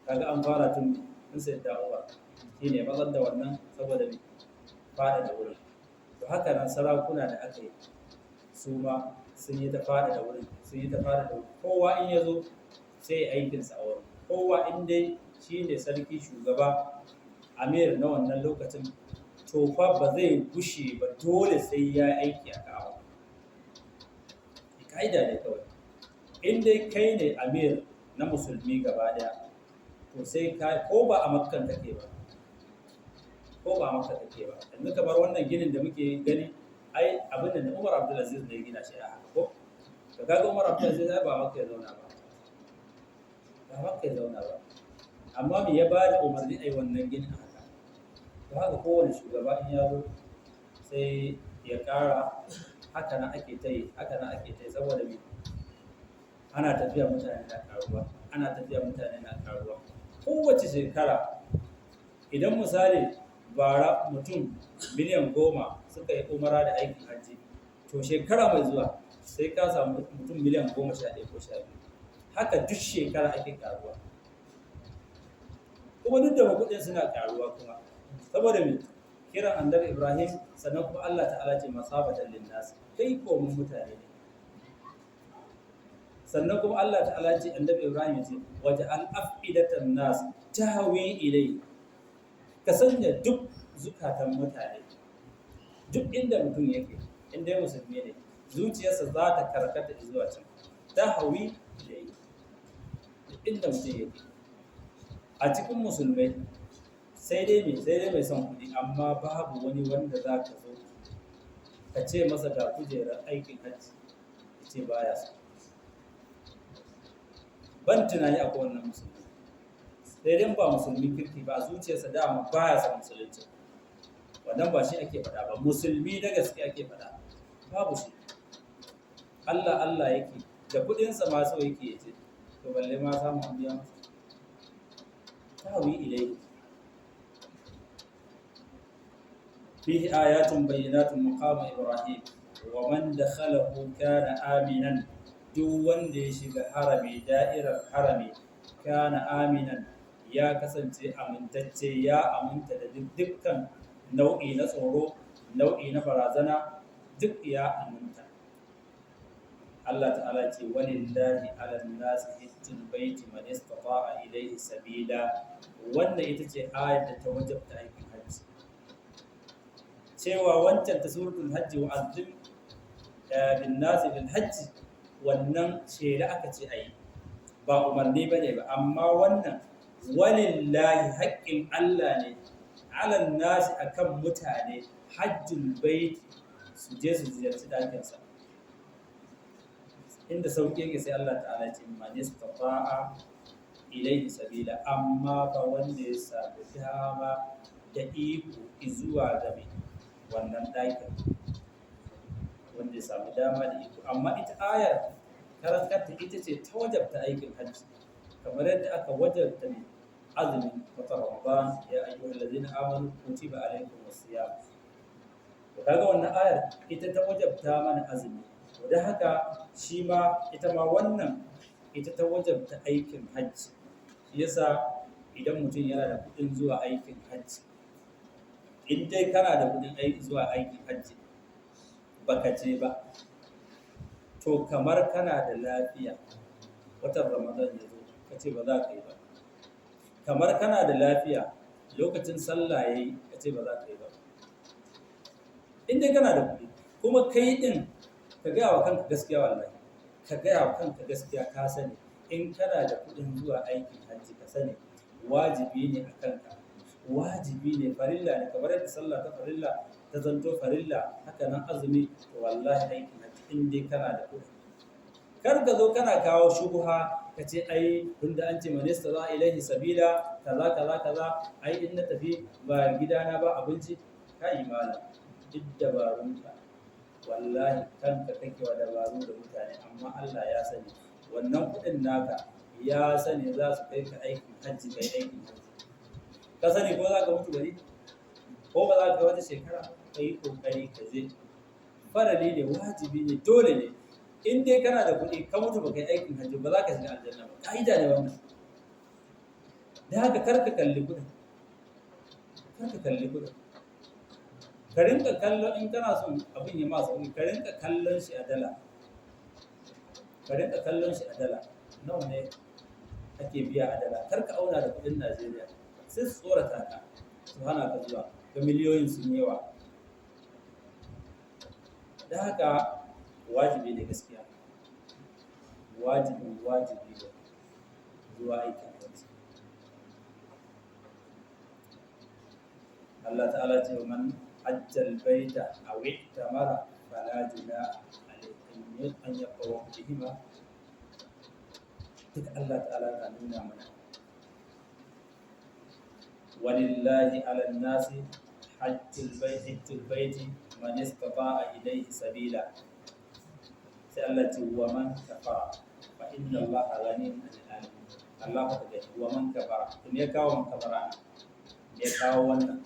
Kaga an fara tun sai da Umar shine matsar da wannan saboda me fada da wurin. To haka nan sarakuna da aka yi su ma sun yi ta fada da wurin, sun yi ta fada da wurin. Kowa in ya zo sai ya aikinsa a wurin. Kowa in dai shi ne sarki shugaba amir na wannan lokacin, to fa ba zai gushe ba, dole sai ya aiki a Ka'aba. Ka'ida ne kawai. In dai kai ne amir na musulmi gaba ɗaya, to sai ka, ko ba a Makkan kake ba, ko ba a Makka kake ba. Yanzu kamar wannan ginin da muke gani, ai abin da Umar Abdulaziz ne ya gina shi a haka ko? To kaga Umar Abdulaziz ai ba Makka ya zauna ba. Ba Makka ya zauna ba. Amma me ya bada umarni ai wannan ginin a haka? To haka kowane shugaba in ya zo sai ya ƙara, haka nan ake ta yi, haka nan ake ta yi saboda me? Ana tafiya mutane na ƙaruwa, ana tafiya mutane na ƙaruwa. Kowace shekara idan misali bara mutum miliyan 10 suka yi umara da aikin hajji, to shekara mai zuwa sai ka samu mutum miliyan 11 ko 12. Haka duk shekara ake ƙaruwa. Kuma duk da kuɗin suna ƙaruwa kuma. Saboda me? Kiran Annabi Ibrahim, sannan kuma Allah ta'ala ce masabatan linnas, kai komin mutane ne. Sannan kuma Allah ta'ala ce Annabi Ibrahim ya ce waja'al af'idatan nas tahwi ilai, ka sanya duk zukatan mutane, duk inda mutum yake, in dai musulmi ne, zuciyarsa za ta karkata zuwa can, tahwi ilai, duk inda mutum yake. A cikin musulmai sai dai me, sai dai mai son kuɗi, amma babu wani wanda za ka zo ka ce masa ga kujerar aikin hajji ya ce baya so. Ban tunani akwai wannan musulmi, sai dai ba musulmi kirki ba, zuciyarsa dama baya son musulunci. Wannan ba shi ake faɗa ba, musulmi na gaske ake faɗa. Babu shi. Allah Allah yake da kuɗinsa ma so yake yace, to balle ma samu an biya masa. Tawi ilai fihi ayatun bayyinatun maqam Ibrahim wa man dakhalahu kana aminan. Duk wanda ya shiga harami, da'irar harami, kana aminan, ya kasance amintacce, ya aminta da dukkan nau'i na tsoro, nau'i na barazana, duk ya aminta. Allah ta'ala ce walillahi 'alan nasi hajjul baiti man istata'a ilayhi sabila. Wannan ita ce ayar da ta wajabta aikin hajji. Cewa wancan ta suratul hajji wa azzim bin nasi bil hajji, wannan shela aka ce ayi, ba umarni bane ba. Amma wannan walillahi haƙƙin Allah ne 'alan nasi akan mutane hajjul baiti, su je su ziyarci ɗakinsa. Inda sauƙi yake sai Allah ta'ala ce man istata'a ilayhi sabila, amma fa wanda ya samu dama da iko zuwa ga mai wannan ɗakin, wanda ya samu dama da iko. Amma ita ayar karan kanta ita ce ta wajabta aikin hajji, kamar yadda aka wajabta ne azumin watan Ramadan, ya ayyuhal ladzina amanu kutiba alaykumus siyam. To kaga wannan ayar ita ta wajabta mana azumi. To don haka shi ma ita ma wannan ita ta wajabta aikin hajji. Shi yasa idan mutum yana da kuɗin zuwa aikin hajji, in dai kana da kuɗin zuwa aikin hajji baka je ba, to kamar kana da lafiya watan Ramadan ya zo ka ce ba za ka yi ba. Kamar kana da lafiya lokacin sallah yayi ka ce ba za ka yi ba. In dai kana da kuɗi kuma kai ɗin ka gaya wa kanka gaskiya, wallahi ka gaya wa kanka gaskiya, ka sani in kana da kuɗin zuwa aikin hajji ka sani wajibi ne a kanka, wajibi ne, farilla ne. Kamar yadda sallah ta farilla ta zanto farilla, haka nan azumi, to wallahi aikin hajji in dai kana da kuɗi. Kar ka zo kana kawo shubuha ka ce ai tunda an ce man istata'a ilaihi sabila kaza kaza kaza, ai in na tafi ba gidana ba abinci. Kai malam, duk dabarunka wallahi kanka kake wa dabaru da mutane, amma Allah ya sani wannan kuɗin naka, ya sani za su kai ka aikin hajji, kai aikin hajji. Ka sani ko za ka mutu bari ko ba za ka wata shekara, ka yi ƙoƙari ka je. Farali ne, wajibi ne, dole ne. In dai kana da kuɗi ka mutu ba kai aikin hajji ba, za ka shiga aljanna ba. Ka'ida ne wannan. Da haka kar ka kalli kuɗin, kar ka kalli kuɗin, ka rinka kallon in kana son abin ya ma sauƙi, ka rinka kallon shi a dala, ka rinka kallon shi a dala, nawa ne ake biya a dala. Kar ka auna da kuɗin Najeriya, sai su tsorata ka su hana ka zuwa, ga miliyoyin sun yawa. Da haka wajibi ne gaskiya, wajibi wajibi ne zuwa aikin hajji. Allah ta'ala ce wa man hajjal baita aw i'tamara fala junaha alayhi an yatawafa bihima. Duk Allah ta'ala na nuna mana walillahi ala nasi hajjul baiti man istata'a ilayhi sabila. Sai Allah ce wa man kafara fa inna Allaha ghaniyyun 'anil 'alamin. Allah ta ce wa man kafara. To me ya kawo man kafara? Me ya kawo wannan?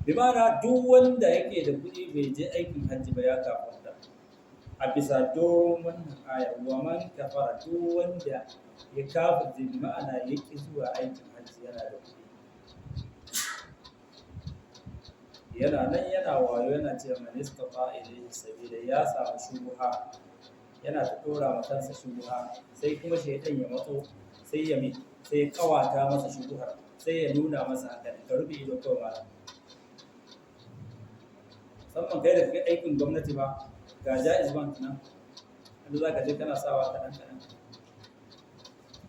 Bi ma'ana duk wanda yake da kuɗi bai je aikin hajji ba ya kafarta. A bisa doron wannan ayar wa man kafara, duk wanda ya kafirce bi ma'ana ya ƙi zuwa aikin hajji yana da kuɗi. Yana nan yana wayo yana cewa man istata'a ilayhi sabila, ya samu shubuha, yana ta ɗora ma kansa shubuha, sai kuma shaiɗan ya matso, sai ya mi, sai ya ƙawata masa shubuhar, sai ya nuna masa haka ne, ka rufe ido kawai malam. Musamman kai da kai aikin gwamnati ba, ga Jaiz Bank nan, inda za ka je kana sawa kaɗan kaɗan.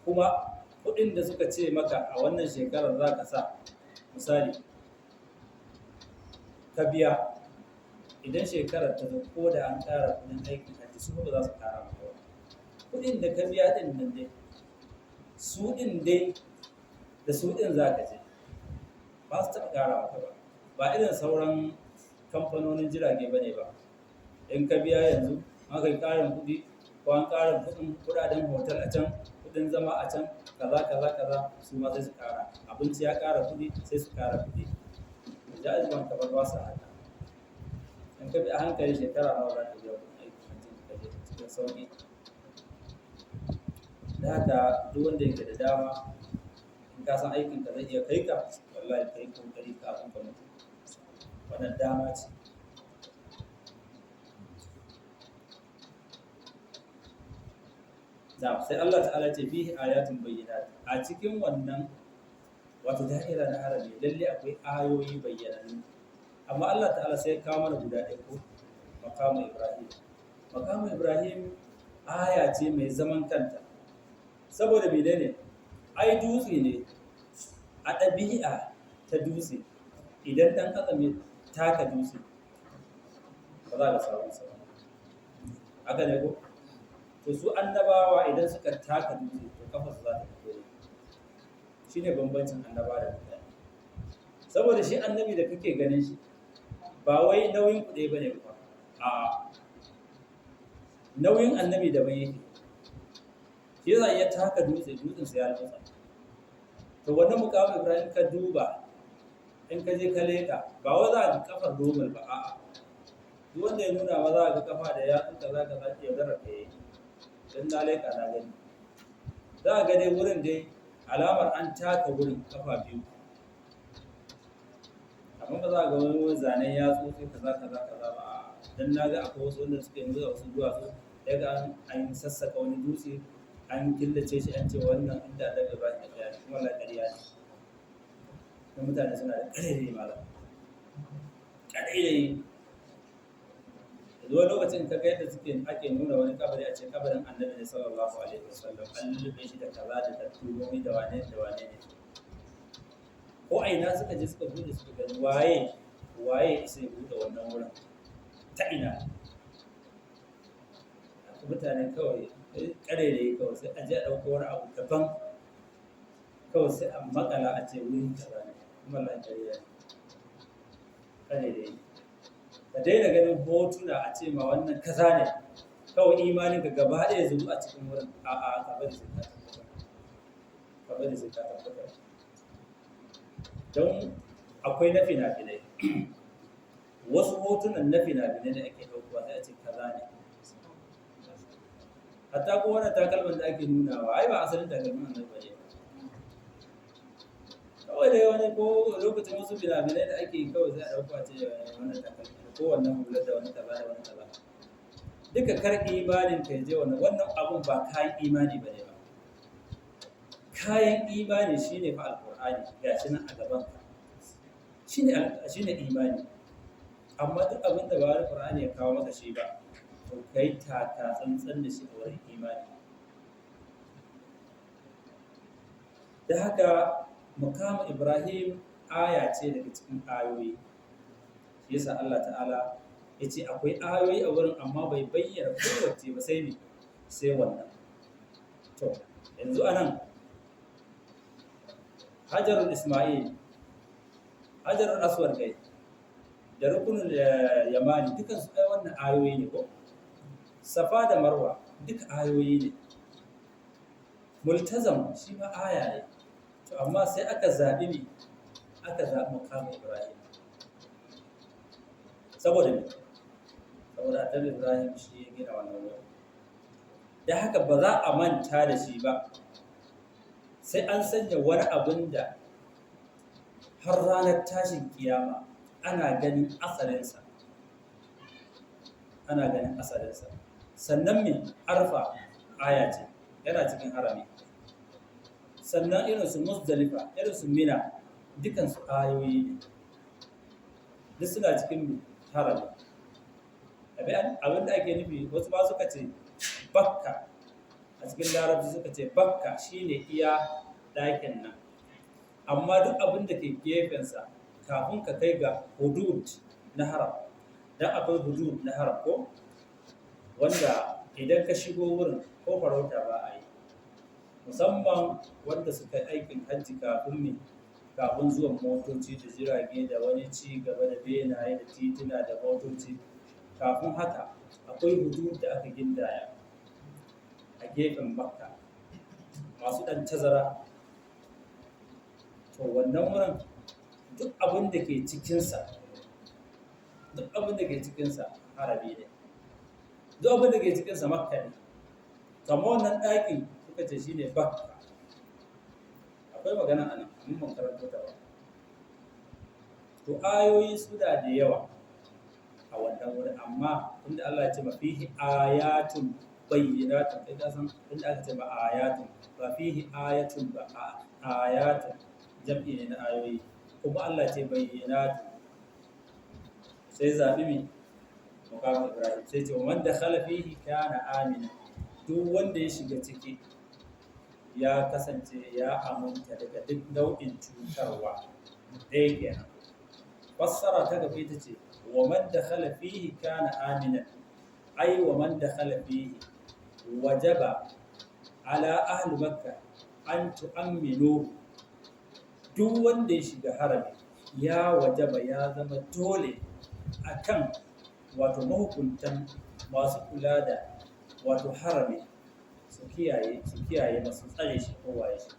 Kuma kuɗin da suka ce maka a wannan shekarar za ka sa, misali, ka biya, idan shekarar ta zo ko da an ƙara kuɗin aikin hajji su ba za su ƙara maka ba. Kuɗin da ka biya ɗin nan dai, Su ɗin dai da su ɗin za ka je, ba su taɓa ƙara maka ba. Ba irin sauran kamfanonin jirage ba ne ba. In ka biya yanzu, an kai ƙarin kuɗi ko an ƙara kuɗin kuɗaɗen hotel a can, kuɗin zama a can, kaza kaza kaza, su ma sai su ƙara. Abinci ya ƙara kuɗi, sai su ƙara kuɗi. Jaiz Bank kamar ba su haka. In ka bi a hankali, shekara nawa za ka biya kuɗin aikin hajji ka je cikin sauƙi. Da haka duk wanda yake da dama, in ka san aikin ka zai iya kai ka, wallahi kai kokari kafin ka mutu. Wannan dama ce. Na'am, sai Allah ta'ala ce fihi ayatun bayyinat. A cikin wannan wato da'ira na harami lalle akwai ayoyi bayyanannu. Amma Allah ta'ala sai ya kawo mana guda ɗaya ko maqamu Ibrahim. Maqamu Ibrahim aya ce mai zaman kanta. Saboda menene? Ai dutse ne. A ɗabi'a ta dutse, idan ɗan adam ya taka dutse, ba za ka samu sa ba. Haka ne ko? To su annabawa idan suka taka dutse, to kafarsu za ta fito ne. Shine bambancin annaba da mutane. Saboda shi annabi da kake ganin shi, ba wai nauyin ku ɗaya bane ba. A'a. Nauyin annabi daban yake. Shi yasa ya taka dutse, dutsen sai ya lotsa. To wannan muƙamin Ibrahim ka duba, in ka je ka leƙa, ba wai za ka ga kafar normal ba, a'a. Duk wanda ya nuna ma za ka ga kafa da yatsu kaza kaza, yaudarar ka yayi. Dan na leƙa na gani. Za ka ga dai wurin dai alamar an taka wurin kafa biyu. Amma ba za ka ga wani zanen yatsu sai kaza kaza kaza ba, a'a. Dan na ga akwai wasu wanda suke nuna wasu duwatsu, daga an sassaka wani dutse, an killace shi, an ce wannan inda Annabi Ibrahim ya tsaya ne, kuma wallahi ƙarya ne. Dan mutane suna da ƙarairayi malam. Ƙarairayi. Yanzu wani lokacin ka ga yadda suke ake nuna wani kabari, a ce kabarin Annabi ne sallallahu alaihi wasallam, an lullube shi da kaza da tattumomi da wane da wane ne. Ko a ina suka je suka buɗe suka gani, waye waye isa ya buɗe wannan wurin? Ta ina? Mutane kawai ƙarairayi kawai, sai a je a ɗauko wani abu daban kawai sai a maƙala a ce wurin kaza ne, kuma wallahi ƙarya ne. Ƙarairayi. Ka daina ganin hotuna a ce ma wannan kaza ne, kawai imaninka gaba ɗaya zubu a cikin wurin. A'a, ka bari sai ka tabbatar. Ka bari sai ka tabbatar. Don akwai na fina-finai. Wasu hotunan na fina-finai da ake ɗaukowa sai a ce kaza ne. Hatta ko wannan takalman da ake nunawa, ai ba asalin takalmin Annabi bane. Kawai dai wani ko lokacin wasu fina-finai da ake yi kawai sai a ɗauko a ce wannan takalmi ko wannan hular da wani kaza da wani kaza. Duka kar imanin ka ya je wannan, wannan abun ba kayan imani bane ba. Kayan imani shine fa Alqur'ani gashi nan a gaban ka. Shine imani. Amma duk abin da ba Alqur'ani ya kawo maka shi ba, to kai taka tsantsan da shi a wurin imani. Da haka muqam Ibrahim aya ce daga cikin ayoyi. Shi yasa Allah ta'ala ya ce akwai ayoyi a wurin amma bai bayyana kowacce ba sai me? Sai wannan. To yanzu anan Hajarul Ismail, Hajarul Aswad kai, da rukunul Yamani, dukansu ai wannan ayoyi ne ko? Safa da Marwa duka ayoyi ne. Multazam shi ma aya ne. To amma sai aka zaɓi me? Aka zaɓi muqam Ibrahim. Saboda me? Saboda Annabi Ibrahim shi ya gina wannan wurin. Da haka ba za a manta da shi ba. Sai an sanya wani abun da har ranar tashin kiyama ana ganin asalinsa. Ana ganin asalinsa. Sannan me? Arfa aya ce, yana cikin harami. Sannan irin su Muzdalifa, irin su Mina, dukansu ayoyi ne. Duk suna cikin me? Harami. Abin da ake nufi, wasu ma suka ce Bakka. A cikin Larabci suka ce Bakka shine iya ɗakin nan. Amma duk abin da ke gefensa kafin ka kai ga hudud na haram. Dan akwai hudud na haram ko? Wanda idan ka shigo wurin ko farauta ba a yi. Musamman wanda suka yi aikin hajji kafin me, kafin zuwan motoci da jirage da wani ci gaba da benaye da tituna da motoci. Kafin haka akwai hudud da aka gindaya a gefen Makka masu ɗan tazara. To wannan wurin duk abin da ke cikinsa, duk abin da ke cikinsa harami ne, duk abin da ke cikinsa Makka ne. Kamar wannan ɗakin suka ce shine Bakka. Akwai magana a nan, mun ban karanto ta ba. To ayoyi suna da yawa a wannan wurin, amma inda Allah ya ce ma fihi ayatun bayyinatun, kai ka san inda aka ce ma ayatun, ba fihi ayatun ba, ayatun jam'i ne na ayoyi, kuma Allah ce bayyinatun. Sai zaɓi mi muqam Ibrahim, sai ce man dakhala fihi kana amina, duk wanda ya shiga ciki ya kasance ya aminta daga duk nau'in cutarwa. Ɗaya kenan. Fassara ta gaba ita ce wa man dakhala fihi kana amina, ai wa man dakhala fihi wajaba ala ahli Makka an tu'amminu. Duk wanda ya shiga harami ya wajaba, ya zama dole akan wato mahukuntan masu kula da wato harami su kiyaye, su kiyaye masu tsare shi ko waye shi.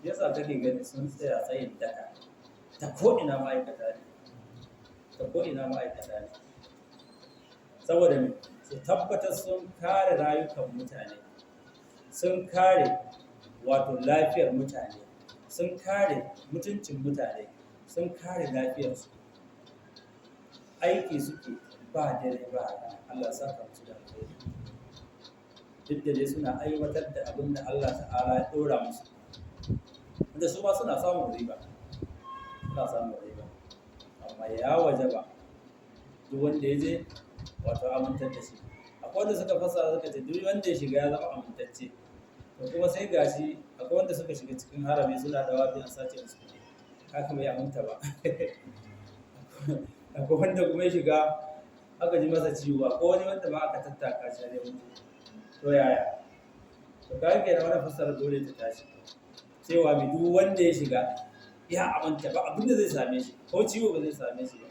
Yasa kake gani sun tsaya tsayin daka ta ko ina ma'aikata ne, ta ko ina ma'aikata ne, saboda me? Su tabbatar sun kare rayukan mutane, sun kare wato lafiyar mutane, sun kare mutuncin mutane, sun kare lafiyarsu. Aiki suke ba dare ba rana. Allah ya saka musu da alheri. Duk da dai suna aiwatar da abin da Allah ta'ala ya ɗora musu, wanda su ma suna samun riba, suna samun riba, amma ya wajaba duk wanda ya je wato amintar da shi. Akwai wanda suka fassara suka ce duk wanda ya shiga ya zama amintacce. To kuma sai gashi akwai wanda suka shiga cikin harami suna dawafi an sace musu kuɗi, haka bai aminta ba. Akwai wanda kuma ya shiga aka ji masa ciwo, akwai wani wanda ma aka tattaka shi har ya mutu. To yaya? To kaga kenan wannan fassara dole ta tashi cewa mai duk wanda ya shiga ya aminta ba abin da zai same shi, ko ciwo ba zai same shi ba.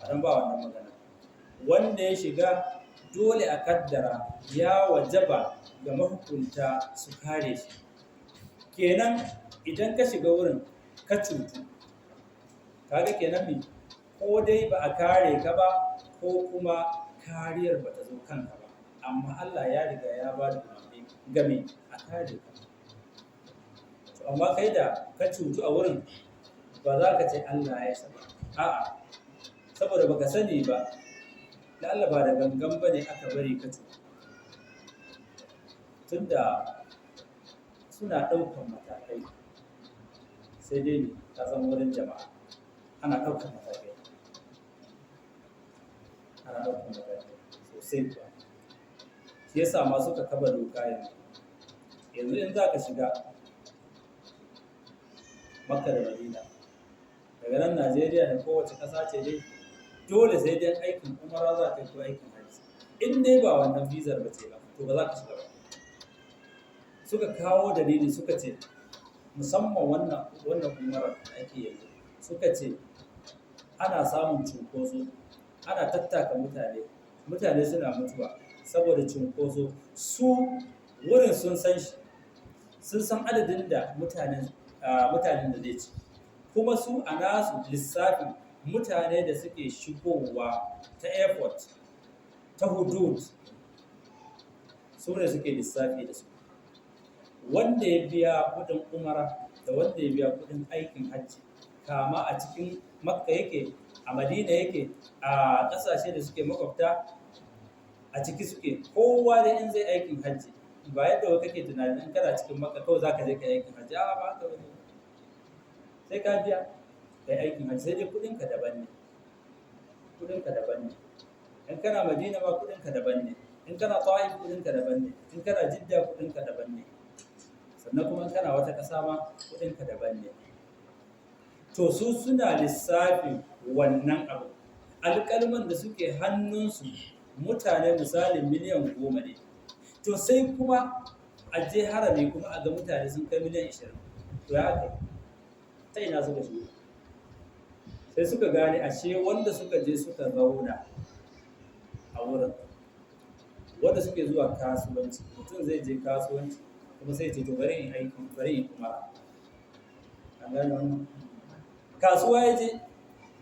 A nan ba wannan magana. Wanda ya shiga dole a kaddara ya wajaba ga mahukunta su kare shi. Kenan idan ka shiga wurin ka cutu, kaga kenan me? Ko dai ba a kare ka ba ko kuma kariyar ba ta zo kanka ba, amma Allah ya riga ya ba da umarni game a kare ka. To amma kai da ka cutu a wurin ba za ka ce Allah ya isa ba, a'a, saboda baka sani ba, da Allah ba da gangan ba ne aka bari ka cutu. Tunda suna ɗaukan matakai, sai dai ne ka san wurin jama'a ana ɗaukan matakai, ana ɗaukan matakai sosai kuwa. Shi yasa ma suka kafa doka yanzu. Yanzu in za ka shiga Makka da Madina daga nan Najeriya da kowace ƙasa ce dai, dole sai dai aikin umara za ka yi ko aikin hajji. In dai ba wannan bizar ba ce ba, to ba za ka shiga ba. Suka kawo dalili suka ce musamman wannan umarar da ake yanzu, suka ce ana samun cunkoso, ana tattaka mutane, mutane suna mutuwa saboda cunkoso. Su wurin sun san shi, sun san adadin da mutanen da zai ci. Kuma su a nasu lissafin mutane da suke shigowa ta airport, ta hudud, su ne suke lissafi da su. Wanda ya biya kuɗin umara da wanda ya biya kuɗin aikin hajji, kama a cikin Makka yake, a Madina yake, a ƙasashe da suke makwabta a ciki suke, kowa da in zai aikin hajji, ba yadda wai kake tunanin in kana cikin Makka kawai za ka je ka yi aikin hajji, a'a ba haka bane. Sai ka biya ka yi aikin hajji, sai dai kuɗinka daban ne, kuɗinka daban ne. In kana Madina ma kuɗinka daban ne, in kana Ta'if kuɗinka daban ne, in kana Jidda kuɗinka daban ne, sannan kuma in kana wata ƙasa ma kuɗinka daban ne. To su suna lissafin wannan abu. Alƙalman da suke hannunsu mutane misali miliyan 10 ne. To sai kuma A je harami kuma a ga mutane sun kai miliyan 20, to ya kai ta ina suka shigo? Sai suka gane ashe wanda suka je suka zauna a wurin, wanda suke zuwa kasuwanci, mutum zai je kasuwanci kuma sai ce to bari in aiki, bari in umara. An gane wannan? Kasuwa ya je,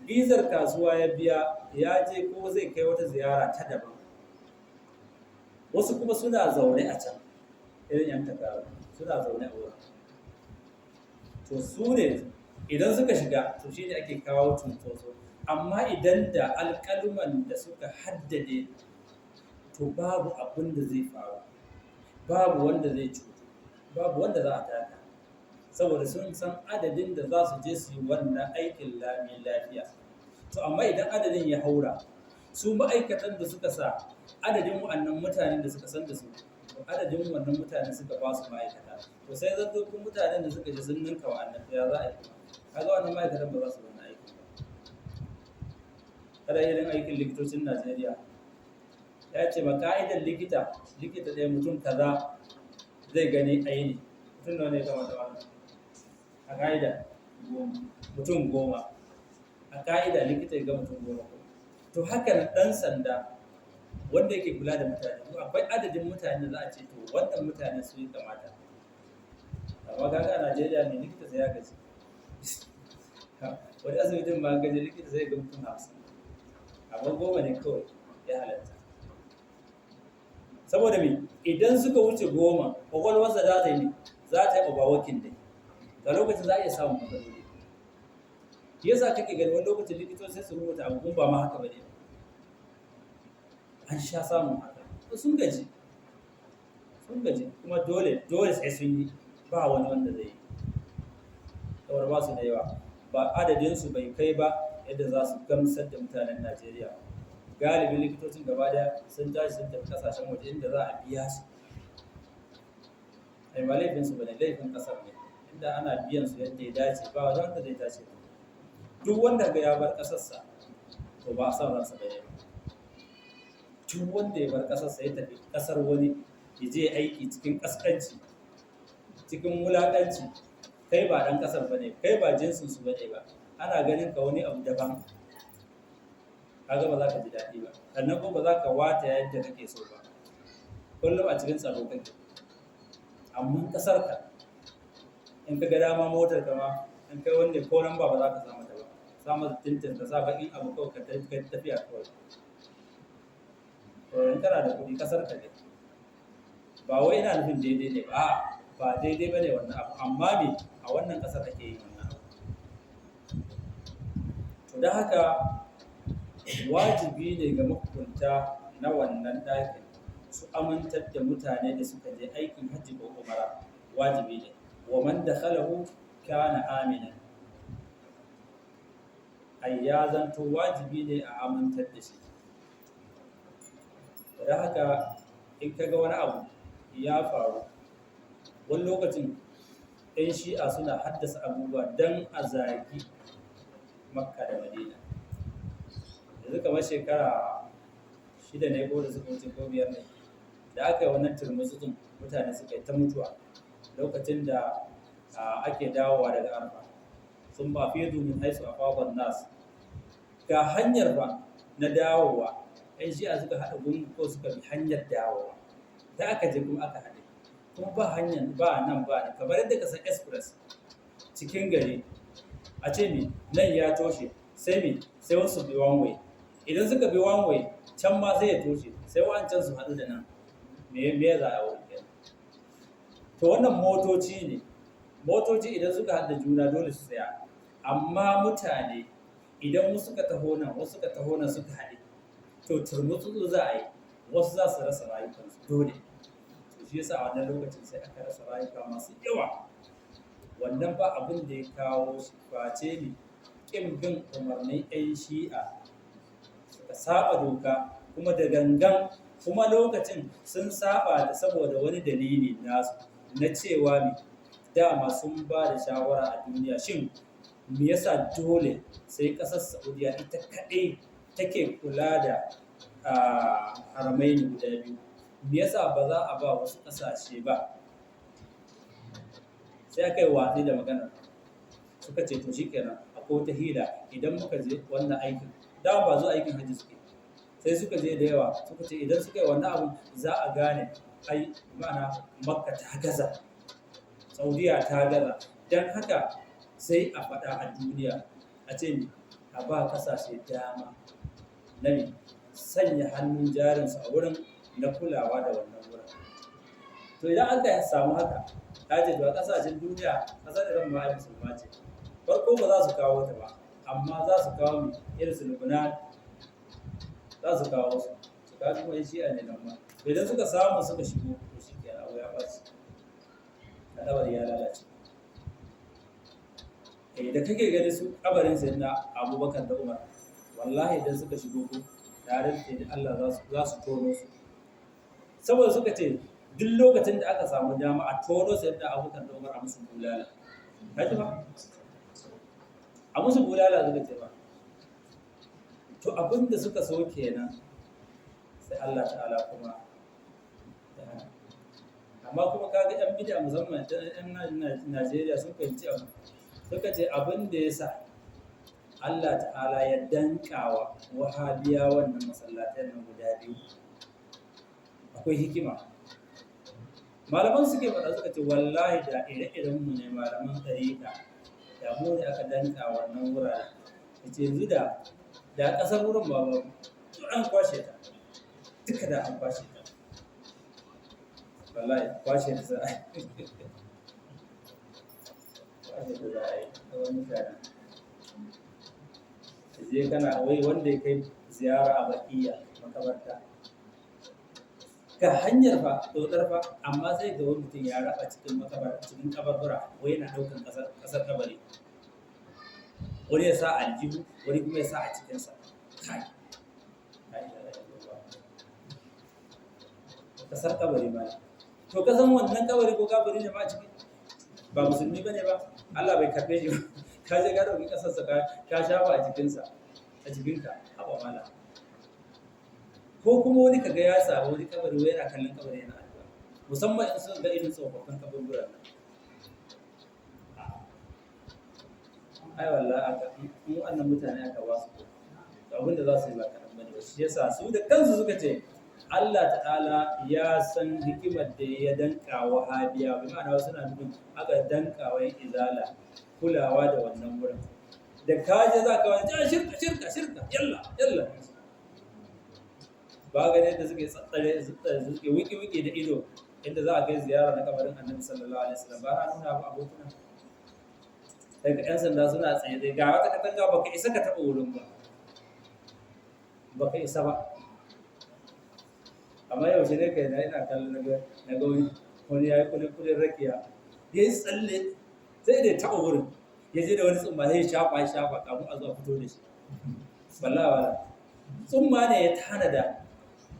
bizar kasuwa ya biya, ya je ko zai kai wata ziyara ta daban. Wasu kuma suna zaune a can, irin yan takaru suna zaune a wurin. To su ne idan suka shiga, to shine ake kawo cunkoso. Amma idan da alƙaluman da suka haddade, to babu abin da zai faru, babu wanda zai cutu, babu wanda za a taka, saboda sun san adadin da za su je su yi wannan aikin lami lafiya. To amma idan adadin ya haura, su ma'aikatan da suka sa adadin wa'annan mutanen da suka san da su, to adadin wannan mutanen suka ba su ma'aikata, to sai zan kun mutanen da suka je sun ninka wa'annan, to ya za a yi? Kaga wannan ma'aikatan ba za su wannan aikin ba. Kada irin aikin likitocin Najeriya, ya ce ma ka'idar likita, likita ɗaya mutum kaza zai gani aini. Mutum nawa ne ya kamata wannan a ka'ida? Mutum 10 a ka'ida, likita ya ga mutum 10. To haka nan ɗan sanda wanda yake kula da mutane, to akwai adadin mutane da za a ce to wannan mutane su yi kamata. Amma kaga a Najeriya ne likita sai ya gaji. Wani asibitin ma gaji likita sai ga mutum 50, amma 10 ne kawai ya halatta. Saboda me? Idan suka wuce 10, kwakwalwarsa za ta yi ne, za ta yi overworking dai ga lokacin za a iya samun matsaloli. Shi yasa kake gani wani lokacin likitoci sai su rubuta abu ba ma haka bane. An sha samun haka. Sun gaji, sun gaji, kuma dole dole sai sun yi, ba wani wanda zai yi, saboda ba su da yawa, ba adadin su bai kai ba yadda za su gamsar da mutanen Najeriya. Galibin likitocin gaba daya sun tashi sun tafi kasashen waje inda za a biya su. Ai ba laifin su bane, laifin kasar ne. Inda ana biyan su yadda ya dace, ba wani wanda zai tashi. Duk wanda ga ya bar kasarsa, to ba a san ransa bane ba. Duk wanda ya bar kasarsa ya tafi kasar wani ya je aiki cikin kaskanci, cikin wulakanci, kai ba dan kasar bane, kai ba jinsin su bane ba, ana ganin ka wani abu daban, kaga ba za ka ji daɗi ba, sannan ko ba za ka wata yadda kake so ba, kullum a cikin tsaro kake. Amma kasar ka, in ka ga dama motar ka ma, in kai wanda ko nan ba za ka samu ta ba, sa masa tintin ka sa baƙin abu kawai ka tafiya kawai. To in kana da kuɗi, kasar ka ne. Ba wai ina nufin daidai ne ba, a'a, ba daidai ba ne wannan abu, amma me a wannan ƙasar ake yin wannan abu. To don haka wajibi ne ga mahukunta na wannan ɗakin su amintar da mutane da suka je aikin hajji ko umara, wajibi ne. Wa man dakhalahu kana aminan, ai ya zanto wajibi ne a amintar da shi. Don haka in ka ga wani abu ya faru, wani lokacin 'yan Shi'a suna haddasa abubuwa don a zagi Makka da Madina. Yanzu kamar shekara 6 ne ko da suka wuce ko 5 ne da aka yi wannan turmutsutsun, mutane suka yi ta mutuwa lokacin da ake dawowa daga Arfa. Sun ba fiye min haisu a fadon nas, ga hanyar ba na dawowa, 'yan Shi'a suka haɗa gungu ko suka bi hanyar dawowa, da aka je kuma aka haɗe, kuma ba hanyar ba nan ba nan, kamar yadda ka san express cikin gari, a ce mi nan ya toshe, sai mi sai wasu bi one way. Idan suka bi one way, can ma sai ya toshe, sai wa'ancan su haɗu da nan. Me me za a wurin kenan? To wannan motoci ne, motoci idan suka haɗa juna dole su tsaya. Amma mutane idan wasu suka taho nan, wasu suka taho nan, suka haɗe, to turmutsu za a yi, wasu za su rasa rayukansu dole. To shi yasa a wannan lokacin sai aka rasa rayuka masu yawa. Wannan ba abin da ya kawo shi face ne ƙin bin umarnin 'yan Shi'a, suka saba doka kuma da gangan. Kuma lokacin sun saba da saboda wani dalili nasu na cewa ne dama sun ba da shawara a duniya, shin me yasa dole sai ƙasar Saudiya ita kaɗai take kula da haramaini guda biyu? Me yasa ba za a ba wasu ƙasashe ba? Sai aka yi watsi da magana. Suka ce to shikenan, akwai wata hila idan muka je wannan aikin. Dama ba zuwa aikin hajji suke. Sai suka je da yawa, suka ce idan suka yi wannan abun za a gane ai ma'ana Makka ta gaza, Saudiya ta gaza. Don haka sai a faɗa a duniya a ce mi a ba kasashe dama na mi sanya hannun jarinsu a wurin na kulawa da wannan wurin. To idan aka samu haka, ta ce to a kasashen duniya kasar Iran ma ai musulma ce. Farko ba za su kawo ta ba, amma za su kawo mi irin su Lubnan, za su kawo su. Su kawo kuma yan Shi'a ne nan ma. To idan suka samu suka shigo, to shi kenan abu ya ɓaci. Al'amari ya lalace. Eh, da kake gani su kabarin Sayyidina Abubakar da Umar, wallahi idan suka shigo ko tare da Allah za su tono su. Saboda suka ce duk lokacin da aka samu dama a tono Sayyidina Abubakar da Umar a musu bulala. Ka ji ba? A musu bulala suka ce ba. To abin da suka so kenan sai Allah ta'ala kuma ya hana. Amma kuma kaga 'yan bid'a musamman 'yan Najeriya sun fahimci abu. Suka ce abin da ya sa Allah ta'ala ya danƙawa wahabiya wannan masallatan nan guda biyu akwai hikima. Malaman suke faɗa suka ce wallahi da ire-iren mu ne malaman ɗariƙa da mu ne aka danƙa wannan wurare. Ya ce yanzu da ƙasar wurin ba babu, duk an kwashe ta, duka da an kwashe ta. Wallahi kwashe ta za a yi. Kwashe ta za a yi, tsawon mutane. Je kana wai wanda ya kai ziyara a Baƙiya makabarta. Ga hanyar fa, dodar fa, amma sai ga wani mutum ya raba cikin makabar, cikin kabarbura, wai yana ɗaukan ƙasar kabari. Wani ya sa aljihu, wani kuma ya sa a cikinsa. Kai. La ilaha illallah. Ƙasar kabari ma. To kasan wannan kabari ko kabari ne ma a ciki? Ba musulmi bane ba. Allah bai karɓe shi ba. Ka je ka ɗauki ƙasarsa ka shafa a jikinsa, a jikinka, haba mala. Ko kuma wani kaga ya samu wani kabari wai yana kallon kabari yana addu'a. Musamman in sun ga irin tsofaffin kaburburan nan. Ai wallahi aka, in wannan mutane aka ba su to abin da za su yi ba kaɗan bane ba. Shi yasa su da kansu suka ce Allah ta'ala ya san hikimar da ya danƙa wahabiya, bi ma'ana wasu na nufin aka danƙa wa izala kulawa da wannan wurin. Da ka je za ka wani, ja, shirka, shirka, shirka, yalla, yalla. Ba ga yadda suke tsatsare, suke wiki wiki da ido inda za a kai ziyara na kabarin Annabi sallallahu alaihi wasallam, ba na nuna ba abokina. Daga 'yan sanda suna tsaye tsaye, ga wata katanga baka isa ka taɓa wurin ba. Baka isa ba. Amma yaushe ne kai na ina kallon na ga wani ya yi kulin rakiya. Ya yi tsalle sai da ya taɓa wurin. Ya je da wani tsumma sai ya shafa, ya shafa kamun a zo a fito da shi. Wallahi wala. Tsumma ne ya tanada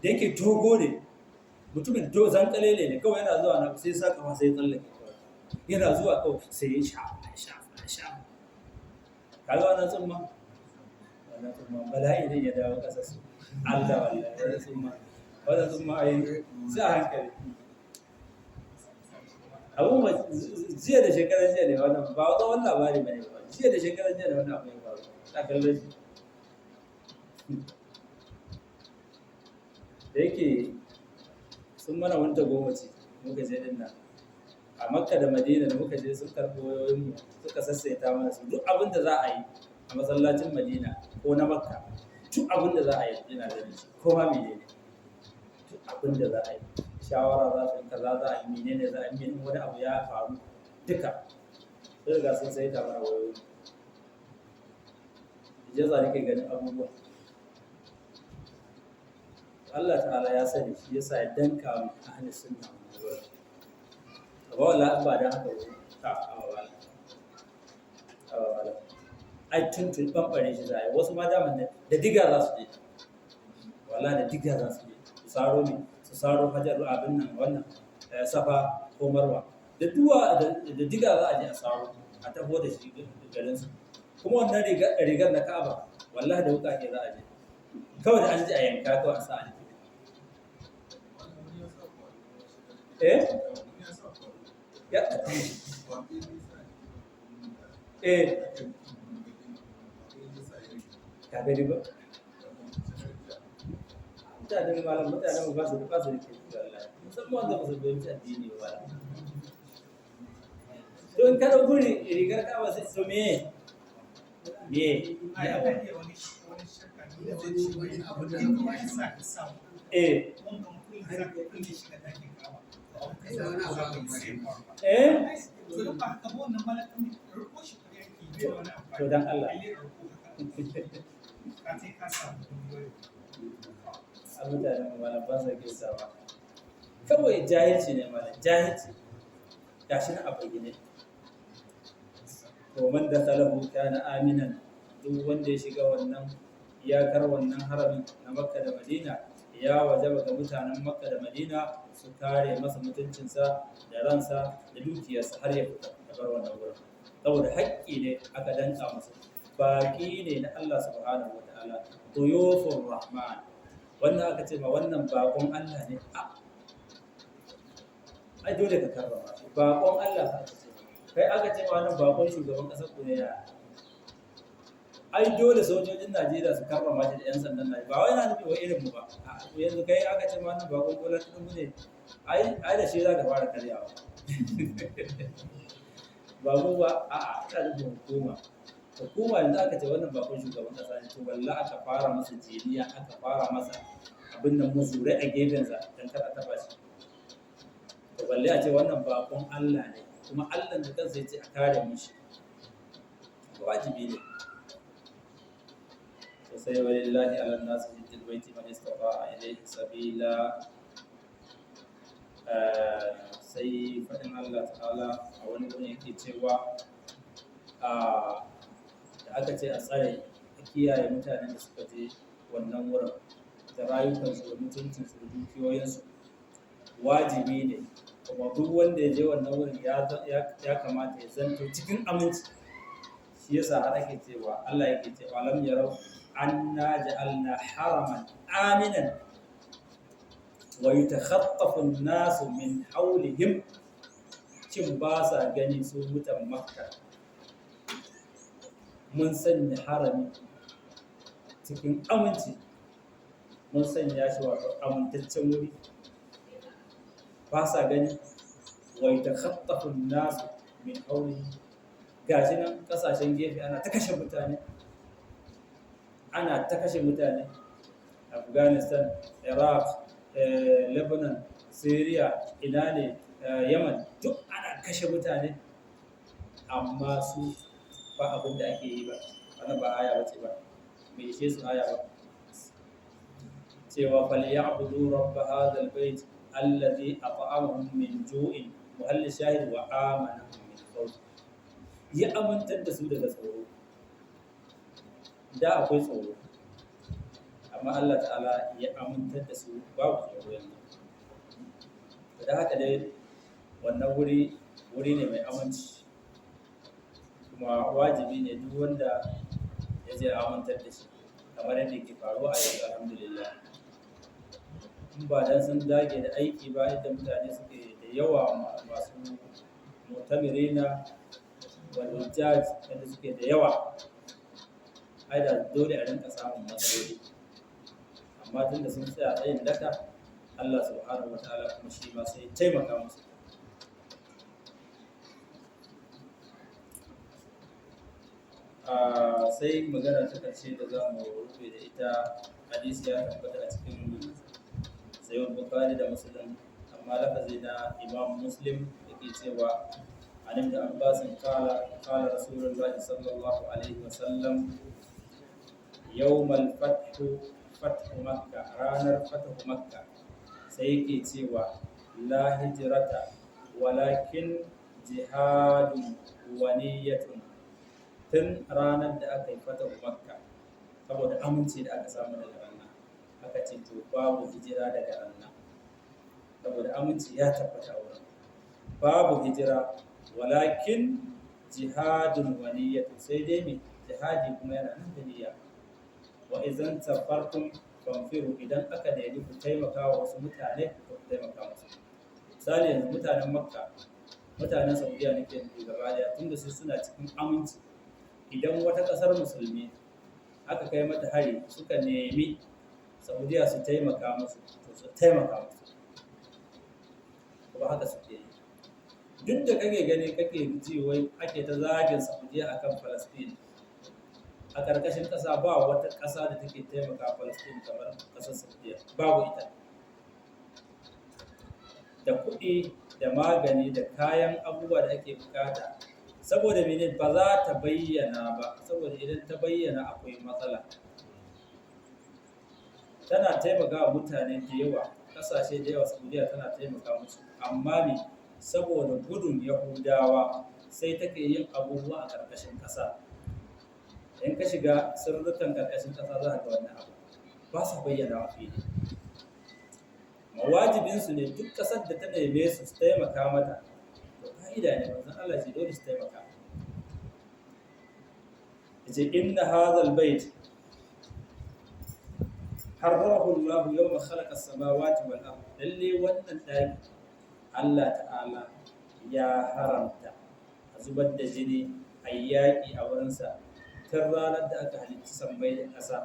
da yake dogo ne. Mutumin zankalele ne kawai yana zuwa na sai ya sa kafa sai ya tsallake kawai. Yana zuwa kawai sai ya shafa, ya shafa, ya shafa. Ka ga wannan tsumma? Wannan tsumma bala'i ne ya dawo ƙasar su. Allah wallahi wannan tsumma. Wannan tsumma ai sai a hankali. Abun ba jiya da shekaran jiya ne wannan ba wata wani labari bane ba. Jiya da shekaran jiya ne wannan abun ya faru. Ta kallon shi. Da yake sun mana wani tagomaci muka je din nan. A Makka da Madina da muka je sun karɓi wayoyinmu suka sassaita mana su duk abin da za a yi a masallacin Madina ko na Makka duk abin da za a yi yana da shi ko ma menene. Duk abin da za a yi shawara za su yi kaza za a yi menene za a yi menene wani abu ya faru duka sun riga sun saita mana wayoyi. Ijaza nake ganin abubuwa. Allah ta'ala ya sani shi yasa ya danka mu ahli sunna wannan wurin. Amma wallahi ba dan haka ba ta awa wala. Awa wala. Ai tuntun bambare shi za a yi wasu ma daman da diga za su je. Wallahi da diga za su je. Su saro ne, su saro hajar abin nan wannan safa ko marwa. Da duwa da diga za a je a saro a taho da shi garin su. Kuma wannan rigar na Ka'aba wallahi da wuƙaƙe za a je. Kawai da an je a yanka kawai a sa a jiki. Eh? Ya eh ka gani ba mutanen malam, mutanen mu ba su da kirki wallahi, musamman wanda ba su fahimci addini ba. To in ka ɗauko rigar kaba sai to me me eh eh to dan Allah, a mutanen mu malam ba sa kirsawa, kawai jahilci ne malam, jahilci gashi na a bayyane. To man dakhalahu kana aminan, duk wanda ya shiga wannan iyakar wannan haramin na Makka da Madina, ya wajaba ga mutanen Makka da Madina su kare masa mutuncinsa da ransa da dukiyarsa har ya fita ya bar wannan wurin, saboda haƙƙi ne aka danka musu, baƙi ne na Allah subhanahu wa ta'ala, duyufur rahman. Wannan aka ce ma wannan baƙon Allah ne, a ai dole ka karrama shi. Baƙon Allah aka ce, kai aka ce ma wannan baƙon shugaban ƙasar ku ne, ya ai dole sojojin Najeriya su karrama shi da 'yan sandan Najeriya. Ba wai na nufi wai irin mu ba. A yanzu kai aka ce ma wannan bakon bola Tinubu ne, ai da shi za ka fara karyawa, ba mu ba. A'a, ina nufin hukuma. Hukuma yanzu aka ce wannan bakon shugaban kasa ne, to wallahi aka fara masa jiniya, aka fara masa abin nan, muzurai a gefensa don kar a taba shi. To balle a ce wannan bakon Allah ne, kuma Allah da kansa ya ce a kare mishi, wajibi ne sosai. Walillahi ala nasu hijjul baiti man istata'a ilayhi sabila. Sai faɗin Allah ta'ala a wani gurin yake cewa da aka ce a tsare, a kiyaye mutanen da suka je wannan wurin da rayukansu da mutuncinsu da dukiyoyinsu, wajibi ne kuma duk wanda ya je wannan wurin ya kamata ya zanto cikin aminci. Shi yasa har ake cewa, Allah yake cewa: lam yarau anna ja'alna haraman aminan wa yatakhaffafu an-nasu min hawlihim. Cin ba sa gani su mutan Makka, mun sanya harami cikin aminci, mun sanya shi wato amintaccen wuri, ba sa gani? Wa yatakhaffafu an-nasu min hawlihim, gashi nan kasashen gefe ana ta kashe mutane, ana ta kashe mutane, Afghanistan, Iraq, Lebanon, Syria, ina ne, Yemen, duk ana kashe mutane, amma su ba abin da ake yi ba. Wannan ba aya bace ba, bai ishe su aya ba cewa falyabudu rabb hadha albayt alladhi at'amahum min ju'in, muhalli shahid, wa amanahum min khawf, ya amintar da su daga tsoro. Da akwai tsoro, amma Allah ta'ala ya amintar da su, babu tsoro yanzu. Da haka dai wannan wuri wuri ne mai aminci, kuma wajibi ne duk wanda ya je amintar da shi, kamar yadda ke faruwa a yanzu, alhamdulillah. In ba dan sun dage da aiki ba, yadda mutane suke da yawa masu mutamirina wal hujjaj, yadda suke da yawa, ai da dole a rinka samun matsaloli. Amma tunda sun tsaya tsayin daka, Allah subhanahu wataala kuma shi ma sai ya taimaka musu. Sai magana ta ƙarshe da za mu rufe da ita, hadisi ya tabbata a cikin sayyid Bukhari da Muslim, amma lafazi na Imam Muslim yake cewa an Ibn Abbas qala qala Rasulullah sallallahu alaihi wa sallam yawmal fathu, fathu Makka, ranar fathu Makka, sai yake cewa la hijrata walakin jihadun wa niyyatun. Tun ranar da aka yi fatahu Makka, saboda aminci da aka samu daga ranar, aka ce to babu hijira daga ranar, saboda aminci ya tabbata a wurin, babu hijira, walakin jihadun wa niyyatun, sai dai me? Jihadi kuma yana nan da niyya. Wa idan safartum fanfiru, idan aka nemi ku taimaka wa wasu mutane, to ku taimaka musu. Misali yanzu mutanen Makka Mutanen Saudiya nake nufi gaba daya, tunda su suna cikin aminci. Idan wata ƙasar musulmi aka kai mata hari, suka nemi Saudiya su taimaka musu, to su taimaka musu. Kuma haka suke yi. Duk da kake gani kake ji wai ake ta zagin Saudiya akan Palestine, a ƙarƙashin ƙasa ba wata ƙasa da take taimaka Palestine kamar ƙasar Saudiya, babu ita. Da kuɗi da magani da kayan abubuwa da ake bukata. Saboda mene? Ba za ta bayyana ba, saboda idan ta bayyana akwai matsala. Tana taimakawa mutane da yawa, ƙasashe da yawa Saudiya tana taimaka musu, amma me? Saboda gudun Yahudawa sai take yin abubuwa a ƙarƙashin ƙasa. In ka shiga sirrukan ƙarƙashin ƙasa za ka ga wannan abu. Ba sa bayyana a fili. Wajibinsu ne duk ƙasar da ta neme su su taimaka mata. To ka'ida ne, manzon Allah ce dole su taimaka. Yace inna hadhal bait harramahu Allah yawma khalaqa as-samawati wal ard. Lalle wannan daki Allah ta'ala ya haramta a zubar da jini a yaƙi a wurinsa tun ranar da aka halicci sammai da ƙasa.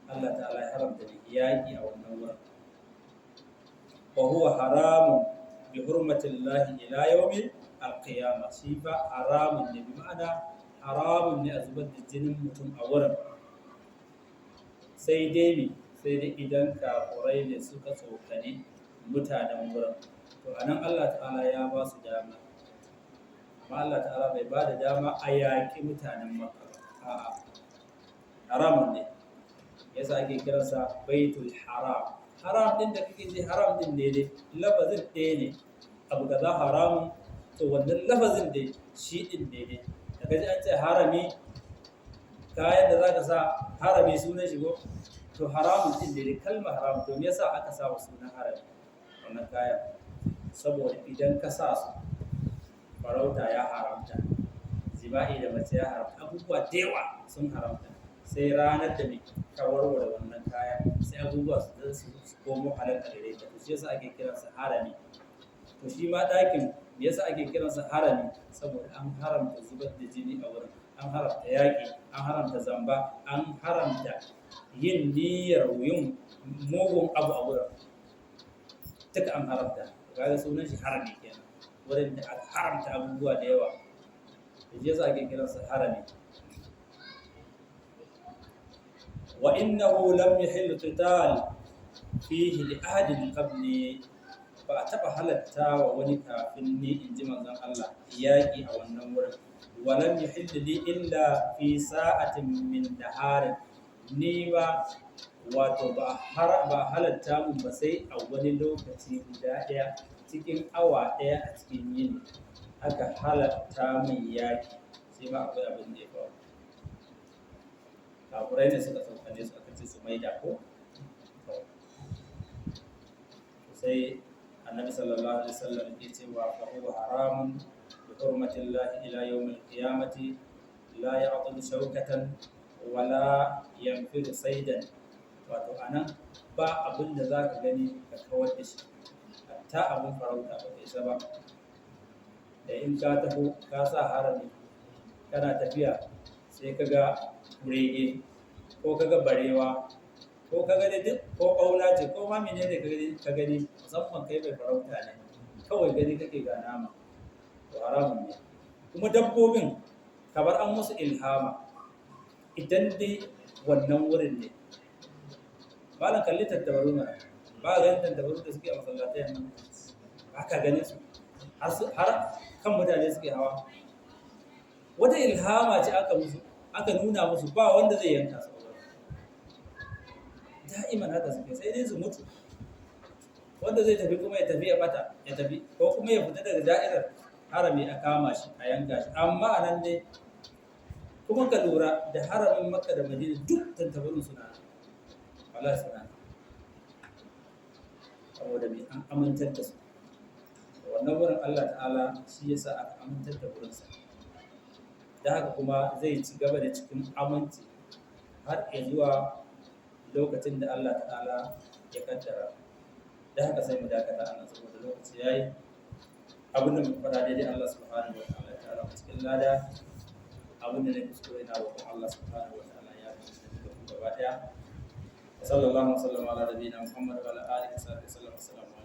Allah ta'ala ya haramta da yaƙi a wannan wurin. Wa huwa haramun bi hurmatillahi ila yawmi al-qiyamah. Shi fa haramun ne, bi ma'ana haramun ne a zubar da jinin mutum a wurin. Sai dai mi, sai dai idan kafurai ne suka tsokani mutanen wurin. To anan Allah ta'ala ya ba su dama. Amma Allah ta'ala bai ba da dama a yaƙi mutanen Makka ba. A'a, haramun ne. Yasa ake kiransa Baitul Haram. Haram din da kake ji haram din ne dai, lafazin ɗaya ne. Abu kaza haramun, to wannan lafazin dai shi din ne dai. Da kaji an ce harami, kayan da zaka sa harami sunan shi ko, to haramun din ne dai, kalmar haram. To me yasa aka sa wa sunan harami wannan kayan? Saboda idan ka sa su, farauta ya haramta, jima'i da mace ya haramta, abubuwa da yawa sun haramta. Sai ranar da ka warware wannan kaya, sai abubuwa su su komo halal a gare ka. To shi yasa ake kiransa harami. To shi ma ɗakin me yasa ake kiransa harami? Saboda an haramta zubar da jini a wurin, an haramta yaƙi, an haramta zamba, an haramta yin niyyar yin mugun abu a wurin. Duka an haramta. Kaga sunan shi harami kenan, wurin da aka haramta abubuwa da yawa. To shi yasa ake kiransa harami. Wa innahu lam yahil qital fihi li ahadin qabli, ba a taɓa halatta wa wani kafin ni, in ji manzon Allah, yaƙi a wannan wurin. Wa lam yahil li illa fi sa'atin min naharin, ni ba wato ba har ba halatta mun ba sai a wani lokaci guda ɗaya cikin awa ɗaya a cikin yini aka halatta min yaƙi. Sai ma akwai abin da ya faru. Kafurai ne suka tsokane su aka ce su maida ko. Sai annabi sallallahu alaihi wasallam yake cewa fa huwa haramun bi hurmatillahi ila yawmil qiyamati la ya'dhu shawkatan wa la yanfiru saydan. Wato anan ba abin da zaka gani ka kawar da shi, hatta abin farauta ba kai isa ba. Da in ka taho ka sa harami kana tafiya sai ka ga kurege ko ka ga barewa ko ka gani duk ko ɓauna ce ko ma menene ka gani, musamman kai mai farauta ne, kawai gani kake ga nama, to haramun ne. Kuma dabbobin kamar an musu ilhama idan dai wannan wurin ne. Malam kalli tattabaru mana, ba ka ganin tattabaru da suke a masallatai nan, ba ka ganin su har kan mutane suke hawa. Wata ilhama ce aka musu, aka nuna musu ba wanda zai yanka su. Da'iman haka suke, sai dai su mutu. Wanda zai tafi kuma ya tafi ya bata, ya tafi, ko kuma ya fita daga da'irar harami a kama shi a yanka shi. Amma a nan dai kuma ka lura da haramin Makka da Madina duk tantabarun suna nan, wallahi suna nan. Saboda me? An amintar da su. Wannan wurin Allah ta'ala shi yasa aka amintar da wurinsa. Da haka kuma zai ci gaba da cikin aminci har ya zuwa lokacin da Allah ta'ala ya kaddara. Da haka sai mu dakata a nan saboda lokaci yayi. Abin da muka faɗa daidai, Allah subhanahu wa ta'ala ya tara mu cikin lada. Abin da ne kuskure, na roƙon Allah subhanahu wa ta'ala ya fi da ku gaba ɗaya. Sallallahu alaihi wa sallam ala nabiyina Muhammad wa ala alihi wa sahbihi sallam. Assalamu alaikum.